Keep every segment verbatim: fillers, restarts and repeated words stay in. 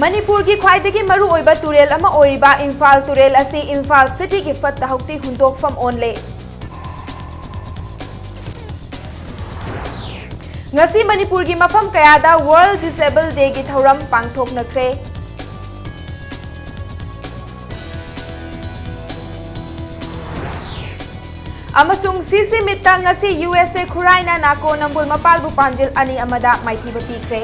ꯃꯅꯤꯄꯨꯔꯒꯤ ꯈ꯭ꯋꯥꯏꯗꯒꯤ ꯃꯔꯨꯑꯣꯏꯕ ꯇꯨꯔꯦꯜ ꯑꯃ ꯑꯣꯏꯔꯤꯕ ꯏꯝꯐꯥꯜ ꯇꯨꯔꯦꯜ ꯑꯁꯤ ꯏꯝꯐꯥꯜ ꯁꯤꯇꯤꯒꯤ ꯐꯠꯇ ꯍꯥꯎꯗꯤ ꯍꯨꯟꯗꯣꯛꯐꯝ ꯑꯣꯜꯂꯦ꯫ ꯉꯁꯤ ꯃꯅꯤꯄꯨꯔꯒꯤ ꯃꯐꯝ ꯀꯌꯥꯗ World Disabled Dayꯒꯤ ꯊꯧꯔꯝ ꯄꯥꯡꯊꯣꯛꯅꯈ꯭ꯔꯦ꯫ ꯑꯃꯁꯨꯡ ꯁꯤꯁꯤ ꯃꯤꯠꯇ ꯉꯁꯤ ꯌꯨ ꯑꯦꯁ ꯑꯦ ꯈꯨꯔꯥꯏꯅ ꯅꯥꯀꯣ ꯅꯝꯕꯨꯜ ꯃꯄꯥꯜꯕꯨ ꯄꯥꯟꯖꯤꯜ ꯑꯅꯤ ꯑꯃꯗ ꯃꯥꯏꯊꯤꯕ ꯄꯤꯈ꯭ꯔꯦ꯫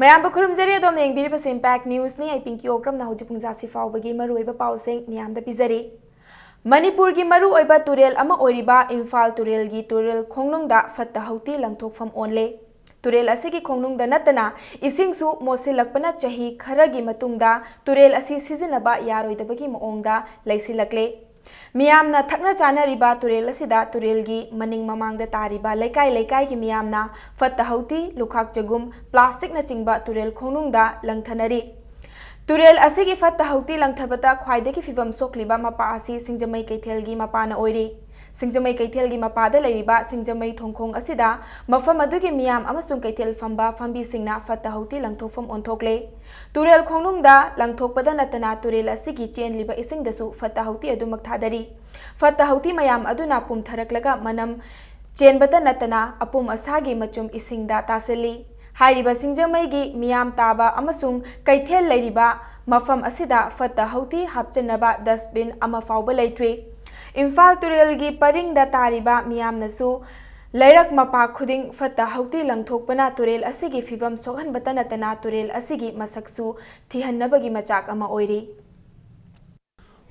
ꯃꯌꯥꯝꯕꯨ ꯈꯨꯔꯨꯝꯖꯔꯤ, ꯑꯗꯣꯝꯅ ꯌꯦꯡꯕꯤꯔꯤꯕꯁꯤ Impact Newsꯅꯤ꯫ ꯑꯩ ꯄꯤꯡꯀꯤ ꯑꯣꯀ꯭ꯔꯝꯅ ꯍꯧꯖꯤꯛ ꯄꯨꯡ ꯖꯥꯁꯤ ꯐꯥꯎꯕꯒꯤ ꯃꯔꯨꯑꯣꯏꯕ ꯄꯥꯎꯁꯤꯡ ꯃꯤꯌꯥꯝꯗ ꯄꯤꯖꯔꯤ꯫ ꯃꯅꯤꯄꯨꯔꯒꯤ ꯃꯔꯨꯑꯣꯏꯕ ꯇꯨꯔꯦꯜ ꯑꯃ ꯑꯣꯏꯔꯤꯕ ꯏꯝꯐꯥꯜ ꯇꯨꯔꯦꯜꯒꯤ ꯇꯨꯔꯦꯜ ꯈꯣꯡꯅꯨꯡꯗ ꯐꯠꯇ ꯍꯥꯎꯗꯤ ꯂꯪꯊꯣꯛꯐꯝ ꯑꯣꯜꯂꯦ꯫ ꯇꯨꯔꯦꯜ ꯑꯁꯤꯒꯤ ꯈꯣꯡꯅꯨꯡꯗ ꯅꯠꯇꯅ ꯏꯁꯤꯡꯁꯨ ꯃꯣꯠꯁꯤꯜꯂꯛꯄꯅ ꯆꯍꯤ ꯈꯔꯒꯤ ꯃꯇꯨꯡꯗ ꯇꯨꯔꯦꯜ ꯑꯁꯤ ꯁꯤꯖꯤꯟꯅꯕ ꯌꯥꯔꯣꯏꯗꯕꯒꯤ ꯃꯑꯣꯡꯗ ꯂꯩꯁꯤꯜꯂꯛꯂꯦ꯫ ꯃꯤꯌꯥꯝꯅ ꯊꯛꯅ ꯆꯥꯅꯔꯤꯕ ꯇꯨꯔꯦꯜ ꯑꯁꯤꯗ ꯇꯨꯔꯦꯜꯒꯤ ꯃꯅꯤꯡ ꯃꯃꯥꯡꯗ ꯇꯥꯔꯤꯕ ꯂꯩꯀꯥꯏ ꯂꯩꯀꯥꯏꯒꯤ ꯃꯤꯌꯥꯝꯅ ꯐꯠꯇ ꯍꯥꯎꯗꯤ, ꯂꯨꯈꯥꯛ ꯆꯒꯨꯝ, ꯄ꯭ꯂꯥꯁꯇꯤꯛꯅꯆꯤꯡꯕ ꯇꯨꯔꯦꯜ ꯈꯣꯡꯅꯨꯡꯗ ꯂꯪꯊꯅꯔꯤ꯫ ꯇꯨꯔꯦꯜ ꯑꯁꯤꯒꯤ ꯐꯠꯇ ꯍꯥꯎꯗꯤ ꯂꯪꯊꯕꯗ ꯈ꯭ꯋꯥꯏꯗꯒꯤ ꯐꯤꯕꯝ ꯁꯣꯛꯂꯤꯕ ꯃꯄꯥ ꯑꯁꯤ ꯁꯤꯡꯖꯃꯩ ꯀꯩꯊꯦꯜꯒꯤ ꯃꯄꯥꯅ ꯑꯣꯏꯔꯤ꯫ ꯁꯤꯡꯖꯃꯩ ꯀꯩꯊꯦꯜꯒꯤ ꯃꯄꯥꯗ ꯂꯩꯔꯤꯕ ꯁꯤꯡꯖꯃꯩ ꯊꯣꯡꯈꯣꯡ ꯑꯁꯤꯗ ꯃꯐꯝ ꯑꯗꯨꯒꯤ ꯃꯤꯌꯥꯝ ꯑꯃꯁꯨꯡ ꯀꯩꯊꯦꯜ ꯐꯝꯕ ꯐꯝꯕꯤꯁꯤꯡꯅ ꯐꯠꯇ ꯍꯥꯎꯗꯤ ꯂꯪꯊꯣꯛꯐꯝ ꯑꯣꯟꯊꯣꯛꯂꯦ꯫ ꯇꯨꯔꯦꯜ ꯈꯣꯡꯅꯨꯡꯗ ꯂꯪꯊꯣꯛꯄꯗ ꯅꯠꯇꯅ ꯇꯨꯔꯦꯜ ꯑꯁꯤꯒꯤ ꯆꯦꯟꯂꯤꯕ ꯏꯁꯤꯡꯗꯁꯨ ꯐꯠꯇ ꯍꯥꯎꯗꯤ ꯑꯗꯨꯃꯛ ꯊꯥꯗꯔꯤ꯫ ꯐꯠꯇ ꯍꯥꯎꯗꯤ ꯃꯌꯥꯝ ꯑꯗꯨꯅ ꯄꯨꯝꯊꯔꯛꯂꯒ ꯃꯅꯝ ꯆꯦꯟꯕꯇ ꯅꯠꯇꯅ ꯑꯄꯨꯝ ꯑꯁꯥꯒꯤ ꯃꯆꯨꯝ ꯏꯁꯤꯡꯗ ꯇꯥꯁꯤꯜꯂꯤ꯫ ꯍꯥꯏꯔꯤꯕ ꯁꯤꯡꯖꯃꯩꯒꯤ ꯃꯤꯌꯥꯝ ꯇꯥꯕ ꯑꯃꯁꯨꯡ ꯀꯩꯊꯦꯜ ꯂꯩꯔꯤꯕ ꯃꯐꯝ ꯑꯁꯤꯗ ꯐꯠꯇ ꯍꯥꯎꯗꯤ ꯍꯥꯞꯆꯤꯟꯅꯕ dustbin ꯑꯃ ꯐꯥꯎꯕ ꯂꯩꯇ꯭ꯔꯤ꯫ ꯏꯝꯐꯥꯜ ꯇꯨꯔꯦꯜꯒꯤ ꯄꯔꯤꯡꯗ ꯇꯥꯔꯤꯕ ꯃꯤꯌꯥꯝꯅꯁꯨ ꯂꯩꯔꯛ ꯃꯄꯥ ꯈꯨꯗꯤꯡ ꯐꯠꯇ ꯍꯥꯎꯗꯤ ꯂꯪꯊꯣꯛꯄꯅ ꯇꯨꯔꯦꯜ ꯑꯁꯤꯒꯤ ꯐꯤꯕꯝ ꯁꯣꯛꯍꯟꯕꯇ ꯅꯠꯇꯅ ꯇꯨꯔꯦꯜ ꯑꯁꯤꯒꯤ ꯃꯁꯛꯁꯨ ꯊꯤꯍꯟꯅꯕꯒꯤ ꯃꯆꯥꯛ ꯑꯃ ꯑꯣꯏꯔꯤ꯫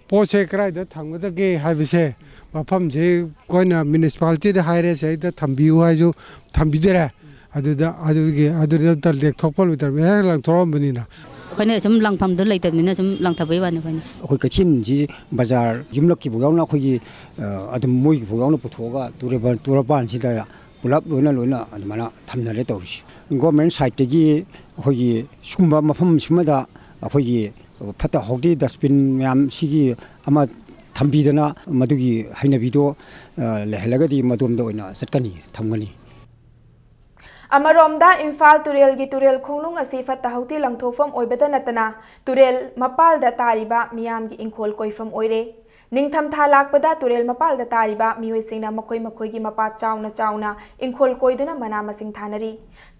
ꯄꯣꯠꯁꯦ ꯀꯗꯥꯏꯗ ꯊꯝꯒꯗꯒꯦ ꯍꯥꯏꯕꯁꯦ, ꯃꯐꯝꯁꯦ ꯑꯩꯈꯣꯏꯅ ꯃ꯭ꯌꯨꯅꯤꯁꯤꯄꯥꯂꯤꯇꯤꯗ ꯍꯥꯏꯔꯦ, ꯁꯤꯗ ꯊꯝꯕꯤꯌꯨ ꯍꯥꯏꯁꯨ ꯊꯝꯕꯤꯗꯔꯦ꯫ ꯑꯗꯨꯗ ꯑꯗꯨꯒꯤ ꯑꯗꯨꯗ ꯑꯝꯇ ꯂꯦꯛꯊꯣꯛꯄ ꯂꯣꯏꯗ꯭ꯔꯕꯅꯤ, ꯍꯦꯛ ꯂꯪꯊꯣꯛꯑꯝꯕꯅꯤꯅ꯫ ꯑꯩꯈꯣꯏꯅ ꯁꯨꯝ ꯂꯪꯐꯝꯗꯨ ꯂꯩꯇꯕꯅꯤꯅ ꯁꯨꯝ ꯂꯪꯊꯕꯩ ꯋꯥꯅꯤ ꯑꯩꯈꯣꯏꯅ꯫ ꯑꯩꯈꯣꯏ ꯀꯩꯊꯦꯜꯁꯤ ꯕꯖꯥꯔ ꯌꯨꯝꯂꯛꯀꯤꯐꯥꯎ ꯌꯥꯎꯅ ꯑꯩꯈꯣꯏꯒꯤ ꯑ, ꯑꯗꯨꯝ ꯃꯣꯏꯒꯤꯐꯥꯎ ꯌꯥꯎꯅ ꯄꯨꯊꯣꯛꯑꯒ ꯇꯨꯔꯦꯜ ꯇꯨꯔꯦꯜ ꯃꯄꯥꯟꯁꯤꯗ ꯄꯨꯂꯞ ꯂꯣꯏꯅ ꯂꯣꯏꯅ ꯑꯗꯨꯃꯥꯏꯅ ꯊꯝꯅꯔꯦ ꯇꯧꯔꯤꯁꯤ꯫ ꯒꯣꯔꯃꯦꯟ ꯁꯥꯏꯠꯇꯒꯤ ꯑꯩꯈꯣꯏꯒꯤ ꯁꯤꯒꯨꯝꯕ ꯃꯐꯝ ꯁꯤꯃꯗ ꯑꯩꯈꯣꯏꯒꯤ ꯐꯠꯇ ꯍꯥꯎꯗꯤ dustbin ꯃꯌꯥꯝ ꯁꯤꯒꯤ ꯑꯃ ꯊꯝꯕꯤꯗꯅ ꯃꯗꯨꯒꯤ ꯍꯩꯅꯕꯤꯗꯣ ꯑ, ꯂꯩꯍꯜꯂꯒꯗꯤ ꯃꯗꯣꯝꯗ ꯑꯣꯏꯅ ꯆꯠꯀꯅꯤ, ꯊꯝꯒꯅꯤ꯫ ꯑꯃꯔꯣꯝꯗ, ꯏꯝꯐꯥꯜ ꯇꯨꯔꯦꯜꯒꯤ ꯇꯨꯔꯦꯜ ꯈꯣꯡꯅꯨꯡ ꯑꯁꯤ ꯐꯠꯇ ꯍꯥꯎꯊꯤ ꯂꯪꯊꯣꯛꯐꯝ ꯑꯣꯏꯕꯗ ꯅꯠꯇꯅ ꯇꯨꯔꯦꯜ ꯃꯄꯥꯜꯗ ꯇꯥꯔꯤꯕ ꯃꯤꯌꯥꯝꯒꯤ ꯏꯪꯈꯣꯜ ꯀꯣꯏꯐꯝ ꯑꯣꯏꯔꯦ꯫ ꯅꯤꯡꯊꯝꯊꯥ ꯂꯥꯛꯄꯗ ꯇꯨꯔꯦꯜ ꯃꯄꯥꯜꯗ ꯇꯥꯔꯤꯕ ꯃꯤꯑꯣꯏꯁꯤꯡꯅ ꯃꯈꯣꯏ ꯃꯈꯣꯏꯒꯤ ꯃꯄꯥ ꯆꯥꯎꯅ ꯆꯥꯎꯅ ꯏꯪꯈꯣꯜ ꯀꯣꯏꯗꯨꯅ ꯃꯅꯥ ꯃꯁꯤꯡ ꯊꯥꯅꯔꯤ꯫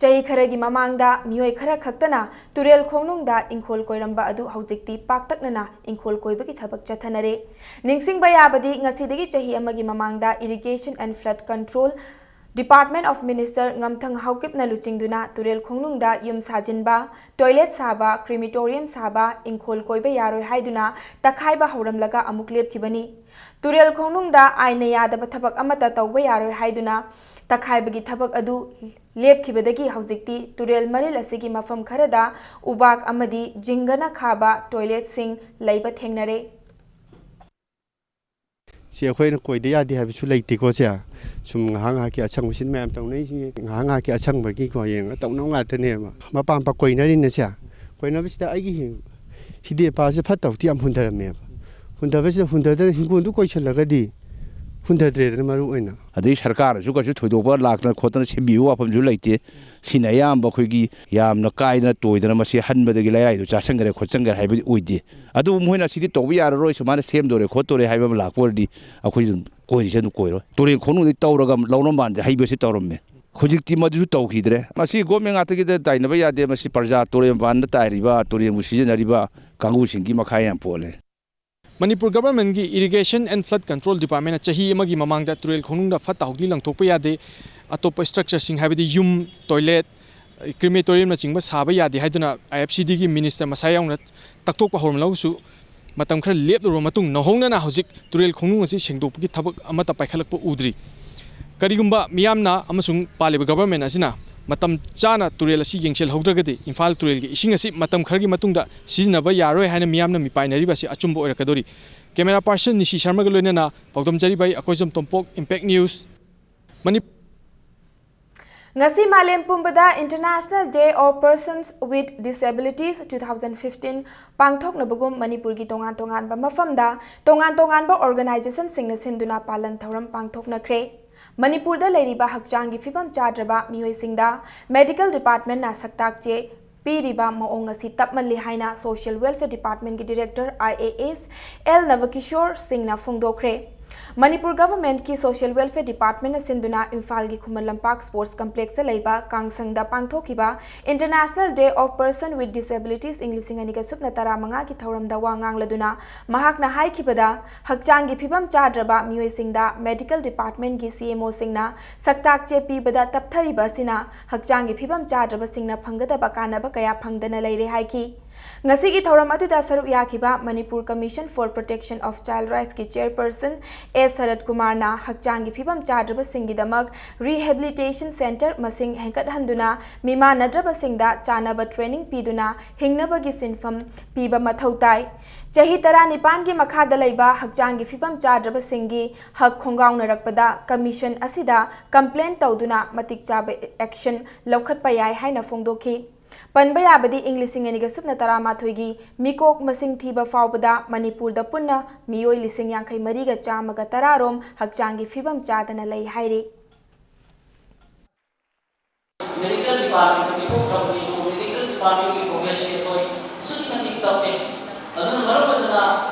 ꯆꯍꯤ ꯈꯔꯒꯤ ꯃꯃꯥꯡꯗ ꯃꯤꯑꯣꯏ ꯈꯔ ꯈꯛꯇꯅ ꯇꯨꯔꯦꯜ ꯈꯣꯡꯅꯨꯡꯗ ꯏꯪꯈꯣꯜ ꯀꯣꯏꯔꯝꯕ ꯑꯗꯨ ꯍꯧꯖꯤꯛꯇꯤ ꯄꯥꯛꯇꯛꯅꯅ ꯏꯪꯈꯣꯜ ꯀꯣꯏꯕꯒꯤ ꯊꯕꯛ ꯆꯠꯊꯅꯔꯦ꯫ ꯅꯤꯡꯁꯤꯡꯕ ꯌꯥꯕꯗꯤ, ꯉꯁꯤꯗꯒꯤ ꯆꯍꯤ ꯑꯃꯒꯤ ꯃꯃꯥꯡꯗ Irrigation and Flood Control Department of Minister ꯉꯝꯊꯪ ꯍꯥꯎꯀꯤꯞꯅ ꯂꯨꯆꯤꯡꯗꯨꯅ ꯇꯨꯔꯦꯜ ꯈꯣꯡꯅꯨꯡꯗ ꯌꯨꯝ ꯁꯥꯖꯤꯟꯕ, toilet ꯁꯥꯕ, crematorium ꯁꯥꯕ, ꯏꯪꯈꯣꯜ ꯀꯣꯏꯕ ꯌꯥꯔꯣꯏ ꯍꯥꯏꯗꯨꯅ ꯇꯛꯈꯥꯏꯕ ꯍꯧꯔꯝꯂꯒ ꯑꯃꯨꯛ ꯂꯦꯞꯈꯤꯕꯅꯤ꯫ ꯇꯨꯔꯦꯜ ꯈꯣꯡꯅꯨꯡꯗ ꯑꯥꯏꯟꯅ ꯌꯥꯗꯕ ꯊꯕꯛ ꯑꯃꯠꯇ ꯇꯧꯕ ꯌꯥꯔꯣꯏ ꯍꯥꯏꯗꯨꯅ ꯇꯛꯈꯥꯏꯕꯒꯤ ꯊꯕꯛ ꯑꯗꯨ ꯂꯦꯞꯈꯤꯕꯗꯒꯤ ꯍꯧꯖꯤꯛꯇꯤ ꯇꯨꯔꯦꯜ ꯃꯔꯤꯜ ꯑꯁꯤꯒꯤ ꯃꯐꯝ ꯈꯔꯗ ꯎꯕꯥꯛ ꯑꯃꯗꯤ ꯖꯤꯡꯒꯅ ꯈꯥꯕ toilet ꯁꯤꯡ ꯂꯩꯕ ꯊꯦꯡꯅꯔꯦ꯫ ꯁꯤ ꯑꯩꯈꯣꯏꯅ ꯀꯣꯏꯗ ꯌꯥꯗꯦ ꯍꯥꯏꯕꯁꯨ ꯂꯩꯇꯦꯀꯣ꯫ ꯁꯦ ꯁꯨꯝ ꯉꯥꯏꯍꯥꯛ ꯉꯥꯏꯍꯥꯛꯀꯤ ꯑꯁꯪꯕꯁꯤꯅ ꯃꯌꯥꯝ ꯇꯧꯅꯩꯁꯤꯡꯁꯦ, ꯉꯥꯏꯍꯥꯛ ꯉꯥꯏꯍꯥꯛꯀꯤ ꯑꯁꯪꯕꯒꯤꯀꯣ ꯌꯦꯡꯉꯒ ꯇꯧꯅꯕ ꯉꯥꯛꯇꯅꯦꯕ꯫ ꯃꯄꯥ ꯃꯄꯥ ꯀꯣꯏꯅꯔꯤꯅꯦ꯫ ꯁꯦ ꯀꯣꯏꯅꯕꯁꯤꯗ ꯑꯩꯒꯤ ꯍꯤꯡ-, ꯍꯤꯗꯦꯄꯥꯁꯦ ꯐꯠꯇ ꯍꯥꯎꯊꯤ ꯌꯥꯝ ꯍꯨꯟꯊꯔꯝꯃꯦꯕ꯫ ꯍꯨꯟꯊꯕꯁꯤꯗ ꯍꯨꯟꯊꯗꯅ ꯍꯤꯡꯒꯣꯜꯗꯨ ꯀꯣꯏꯁꯤꯜꯂꯒꯗꯤ ꯍꯨꯟꯊꯗ꯭ꯔꯦꯗꯅ ꯃꯔꯨ ꯑꯣꯏꯅ꯫ ꯑꯗꯩ ꯁꯔꯀꯥꯔꯅꯁꯨ ꯀꯩꯁꯨ ꯊꯣꯏꯗꯣꯛꯄ ꯂꯥꯛꯇꯅ ꯈꯣꯠꯇꯅ ꯁꯦꯝꯕꯤꯕ ꯋꯥꯐꯝꯁꯨ ꯂꯩꯇꯦ꯫ ꯁꯤꯅ ꯑꯌꯥꯝꯕ ꯑꯩꯈꯣꯏꯒꯤ ꯌꯥꯝꯅ ꯀꯥꯏꯗꯅ ꯇꯣꯏꯗꯅ ꯃꯁꯤ ꯍꯟꯕꯗꯒꯤ ꯂꯩꯔꯥꯏꯗꯣ ꯆꯥꯁꯟꯈꯔꯦ ꯈꯣꯠꯆꯟꯈꯔꯦ ꯍꯥꯏꯕꯗꯤ ꯑꯣꯏꯗꯦ꯫ ꯑꯗꯨꯕꯨ ꯃꯣꯏꯅ ꯁꯤꯗꯤ ꯇꯧꯕ ꯌꯥꯔꯔꯣꯏ, ꯁꯨꯃꯥꯏꯅ ꯁꯦꯝꯗꯣꯔꯦ ꯈꯣꯠꯇꯣꯔꯦ ꯍꯥꯏꯕ ꯑꯃ ꯂꯥꯛꯄ ꯑꯣꯏꯔꯗꯤ ꯑꯩꯈꯣꯏꯁꯨ ꯑꯗꯨꯝ ꯀꯣꯏꯔꯤꯁꯦ ꯑꯗꯨꯝ ꯀꯣꯏꯔꯣꯏ꯫ ꯇꯨꯔꯦꯜ ꯈꯣꯡꯅꯨꯡꯗꯤ ꯇꯧꯔꯒ ꯂꯧꯔꯝꯕꯥꯟꯁꯦ ꯍꯩꯕꯁꯦ ꯇꯧꯔꯝꯃꯦ꯫ ꯍꯧꯖꯤꯛꯇꯤ ꯃꯗꯨꯁꯨ ꯇꯧꯈꯤꯗ꯭ꯔꯦ꯫ ꯃꯁꯤ government ꯉꯥꯛꯇꯒꯤꯗ ꯇꯥꯏꯅꯕ ꯌꯥꯗꯦ꯫ ꯃꯁꯤ ꯄ꯭ꯔꯖꯥ ꯇꯨꯔꯦꯜ ꯃꯄꯥꯟꯗ ꯇꯥꯏꯔꯤꯕ, ꯇꯨꯔꯦꯜꯕꯨ ꯁꯤꯖꯤꯟꯅꯔꯤꯕ ꯀꯥꯡꯕꯨꯁꯤꯡꯒꯤ ꯃꯈꯥ ꯌꯥꯝ ꯄꯣꯜꯂꯦ꯫ ꯃꯅꯤꯄꯨꯔ government ꯀꯤ Irrigation and Flood Control Department ꯅ ꯆꯍꯤ ꯑꯃꯒꯤ ꯃꯃꯥꯡꯗ ꯇꯨꯔꯦꯜ ꯈꯣꯡꯅꯨꯡꯗ ꯐꯠꯇ ꯍꯥꯎꯊꯤ ꯂꯪꯊꯣꯛꯄ ꯌꯥꯗꯦ, ꯑꯇꯣꯞꯄ structure ꯁꯤꯡ ꯍꯥꯏꯕꯗꯤ ꯌꯨꯝ, toilet, crematorium ꯅꯆꯤꯡꯕ ꯁꯥꯕ ꯌꯥꯗꯦ ꯍꯥꯏꯗꯨꯅ I F C D ꯒꯤ minister ꯃꯁꯥ ꯌꯥꯎꯅ ꯇꯛꯊꯣꯛꯄ ꯍꯧꯔꯝꯂꯒꯁꯨ, ꯃꯇꯝ ꯈꯔ ꯂꯦꯞꯂꯨꯔꯕ ꯃꯇꯨꯡ ꯅꯧꯍꯧꯅꯅ ꯍꯧꯖꯤꯛ ꯇꯨꯔꯦꯜ ꯈꯣꯡꯅꯨꯡ ꯑꯁꯤ ꯁꯦꯡꯗꯣꯛꯄꯒꯤ ꯊꯕꯛ ꯑꯃꯠꯇ ꯄꯥꯏꯈꯠꯂꯛꯄ ꯎꯗ꯭ꯔꯤ꯫ ꯀꯔꯤꯒꯨꯝꯕ ꯃꯤꯌꯥꯝꯅ ꯑꯃꯁꯨꯡ ꯄꯥꯜꯂꯤꯕ government ꯑꯁꯤꯅ ꯃꯇꯝ ꯆꯥꯅ ꯇꯨꯔꯦꯜ ꯑꯁꯤ ꯌꯦꯡꯁꯤꯜꯍꯧꯗ꯭ꯔꯒꯗꯤ ꯏꯝꯐꯥꯜ ꯇꯨꯔꯦꯜꯒꯤ ꯏꯁꯤꯡ ꯑꯁꯤ ꯃꯇꯝ ꯈꯔꯒꯤ ꯃꯇꯨꯡꯗ ꯁꯤꯖꯤꯟꯅꯕ ꯌꯥꯔꯣꯏ ꯍꯥꯏꯅ ꯃꯤꯌꯥꯝꯅ ꯃꯤꯄꯥꯏꯅꯔꯤꯕ ꯑꯁꯤ ꯑꯆꯨꯝꯕ ꯑꯣꯏꯔꯛꯀꯗꯧꯔꯤ꯫ Camera person ꯅꯤꯁꯤ ꯁꯔꯃꯒ ꯂꯣꯏꯅꯅ ꯄꯥꯎꯗꯝ ꯖꯔꯤꯕꯥꯏ, Akoijam Tompok, Impact News, money- ꯉꯁꯤ ꯃꯥꯂꯦꯝ ꯄꯨꯝꯕꯗ International Day of Persons with Disabilities two thousand fifteen ꯄꯥꯡꯊꯣꯛꯅꯕꯒꯨꯝ ꯃꯅꯤꯄꯨꯔꯒꯤ ꯇꯣꯉꯥꯟ ꯇꯣꯉꯥꯟꯕ ꯃꯐꯝꯗ ꯇꯣꯉꯥꯟ ꯇꯣꯉꯥꯟꯕ organization ꯁꯤꯡꯅ ꯁꯤꯟꯗꯨꯅ ꯄꯥꯂꯟ ꯊꯧꯔꯝ ꯄꯥꯡꯊꯣꯛꯅꯈ꯭ꯔꯦ꯫ ꯃꯅꯤꯄꯨꯔꯗ ꯂꯩꯔꯤꯕ ꯍꯛꯆꯥꯡꯒꯤ ꯐꯤꯕꯝ ꯆꯥꯗ꯭ꯔꯕ ꯃꯤꯑꯣꯏꯁꯤꯡꯗ medical departmentꯅ ꯁꯛꯇꯥꯛ ꯆꯦ ꯄꯤꯔꯤꯕ ꯃꯑꯣꯡ ꯑꯁꯤ ꯇꯞꯃꯜꯂꯤ ꯍꯥꯏꯅ Social Welfare Departmentꯀꯤ Director I A S L ꯅꯕꯀꯤꯁꯣꯔ ꯁꯤꯡꯅ ꯐꯣꯡꯗꯣꯛꯈ꯭ꯔꯦ꯫ ꯃꯅꯤꯄꯨꯔ Governmentꯀꯤ Social Welfare Departmentꯅ ꯁꯤꯟꯗꯨꯅ ꯏꯝꯐꯥꯜꯒꯤ ꯈꯨꯃꯟ ꯂꯝꯄꯥꯛ Sports Complexꯇ ꯂꯩꯕ ꯀꯥꯡꯁꯪꯗ ꯄꯥꯡꯊꯣꯛꯈꯤꯕ International Day of Person with Disabilities ꯏꯪ ꯂꯤꯁꯤꯡ ꯑꯅꯤꯒ ꯁꯨꯞꯅ ꯇꯔꯥꯃꯉꯥꯒꯤ ꯊꯧꯔꯝꯗ ꯋꯥ ꯉꯥꯡꯂꯗꯨꯅ ꯃꯍꯥꯛꯅ ꯍꯥꯏꯈꯤꯕꯗ, ꯍꯛꯆꯥꯡꯒꯤ ꯐꯤꯕꯝ ꯆꯥꯗ꯭ꯔꯕ ꯃꯤꯑꯣꯏꯁꯤꯡꯗ medical departmentꯀꯤ C M Oꯁꯤꯡꯅ ꯁꯛꯇꯥꯛ ꯆꯦ ꯄꯤꯕꯗ ꯇꯞꯊꯔꯤꯕ ꯑꯁꯤꯅ ꯍꯛꯆꯥꯡꯒꯤ ꯐꯤꯕꯝ ꯆꯥꯗ꯭ꯔꯕꯁꯤꯡꯅ ꯐꯪꯒꯗꯕ ꯀꯥꯟꯅꯕ ꯀꯌꯥ ꯐꯪꯗꯅ ꯂꯩꯔꯦ ꯍꯥꯏꯈꯤ꯫ ꯉꯁꯤꯒꯤ ꯊꯧꯔꯝ ꯑꯗꯨꯗ ꯁꯔꯨꯛ ꯌꯥꯈꯤꯕ Manipur Commission for Protection of Child Rightsꯀꯤ Chairperson S ꯁꯔꯠ ꯀꯨꯃꯥꯔꯅ ꯍꯛꯆꯥꯡꯒꯤ ꯐꯤꯕꯝ ꯆꯥꯗ꯭ꯔꯕꯁꯤꯡꯒꯤꯗꯃꯛ rehabilitation centre ꯃꯁꯤꯡ ꯍꯦꯟꯒꯠꯍꯟꯗꯨꯅ ꯃꯤꯃꯥꯟꯅꯗ꯭ꯔꯕꯁꯤꯡꯗ ꯆꯥꯅꯕ training ꯄꯤꯗꯨꯅ ꯍꯤꯡꯅꯕꯒꯤ ꯁꯤꯟꯐꯝ ꯄꯤꯕ ꯃꯊꯧ ꯇꯥꯏ꯫ ꯆꯍꯤ ꯇꯔꯥꯅꯤꯄꯥꯟꯒꯤ ꯃꯈꯥꯗ ꯂꯩꯕ ꯍꯛꯆꯥꯡꯒꯤ ꯐꯤꯕꯝ ꯆꯥꯗ꯭ꯔꯕꯁꯤꯡꯒꯤ ꯍꯛ ꯈꯣꯡꯒꯥꯎꯅꯔꯛꯄꯗ Commission ꯑꯁꯤꯗ complain ꯇꯧꯗꯨꯅ ꯃꯇꯤꯛ ꯆꯥꯕ action ꯂꯧꯈꯠꯄ ꯌꯥꯏ ꯍꯥꯏꯅ ꯐꯣꯡꯗꯣꯛꯈꯤ꯫ ꯄꯟꯕ ꯌꯥꯕꯗꯤ, ꯏꯪ ꯂꯤꯁꯤꯡ ꯑꯅꯤꯒ ꯁꯨꯞꯅ ꯇꯔꯥꯃꯥꯊꯣꯏꯒꯤ ꯃꯤꯀꯣꯛ ꯃꯁꯤꯡ ꯊꯤꯕ ꯐꯥꯎꯕꯗ ꯃꯅꯤꯄꯨꯔꯗ ꯄꯨꯟꯅ ꯃꯤꯑꯣꯏ ꯂꯤꯁꯤꯡ ꯌꯥꯡꯈꯩ ꯃꯔꯤꯒ ꯆꯥꯝꯃꯒ ꯇꯔꯥ ꯔꯣꯝ ꯍꯛꯆꯥꯡꯒꯤ ꯐꯤꯕꯝ ꯆꯥꯗꯅ ꯂꯩ ꯍꯥꯏꯔꯤ꯫ Medical departmentꯇ ꯄꯤꯊꯣꯛꯈ꯭ꯔꯕꯅꯤ꯫ ꯑꯗꯨꯕꯨ medical departmentꯀꯤ progressꯁꯤ ꯑꯩꯈꯣꯏ ꯑꯁꯨꯛꯀꯤ ꯃꯇꯤꯛ ꯇꯞꯄꯦ꯫ ꯑꯗꯨꯅ ꯃꯔꯝ ꯑꯣꯏꯗꯨꯅ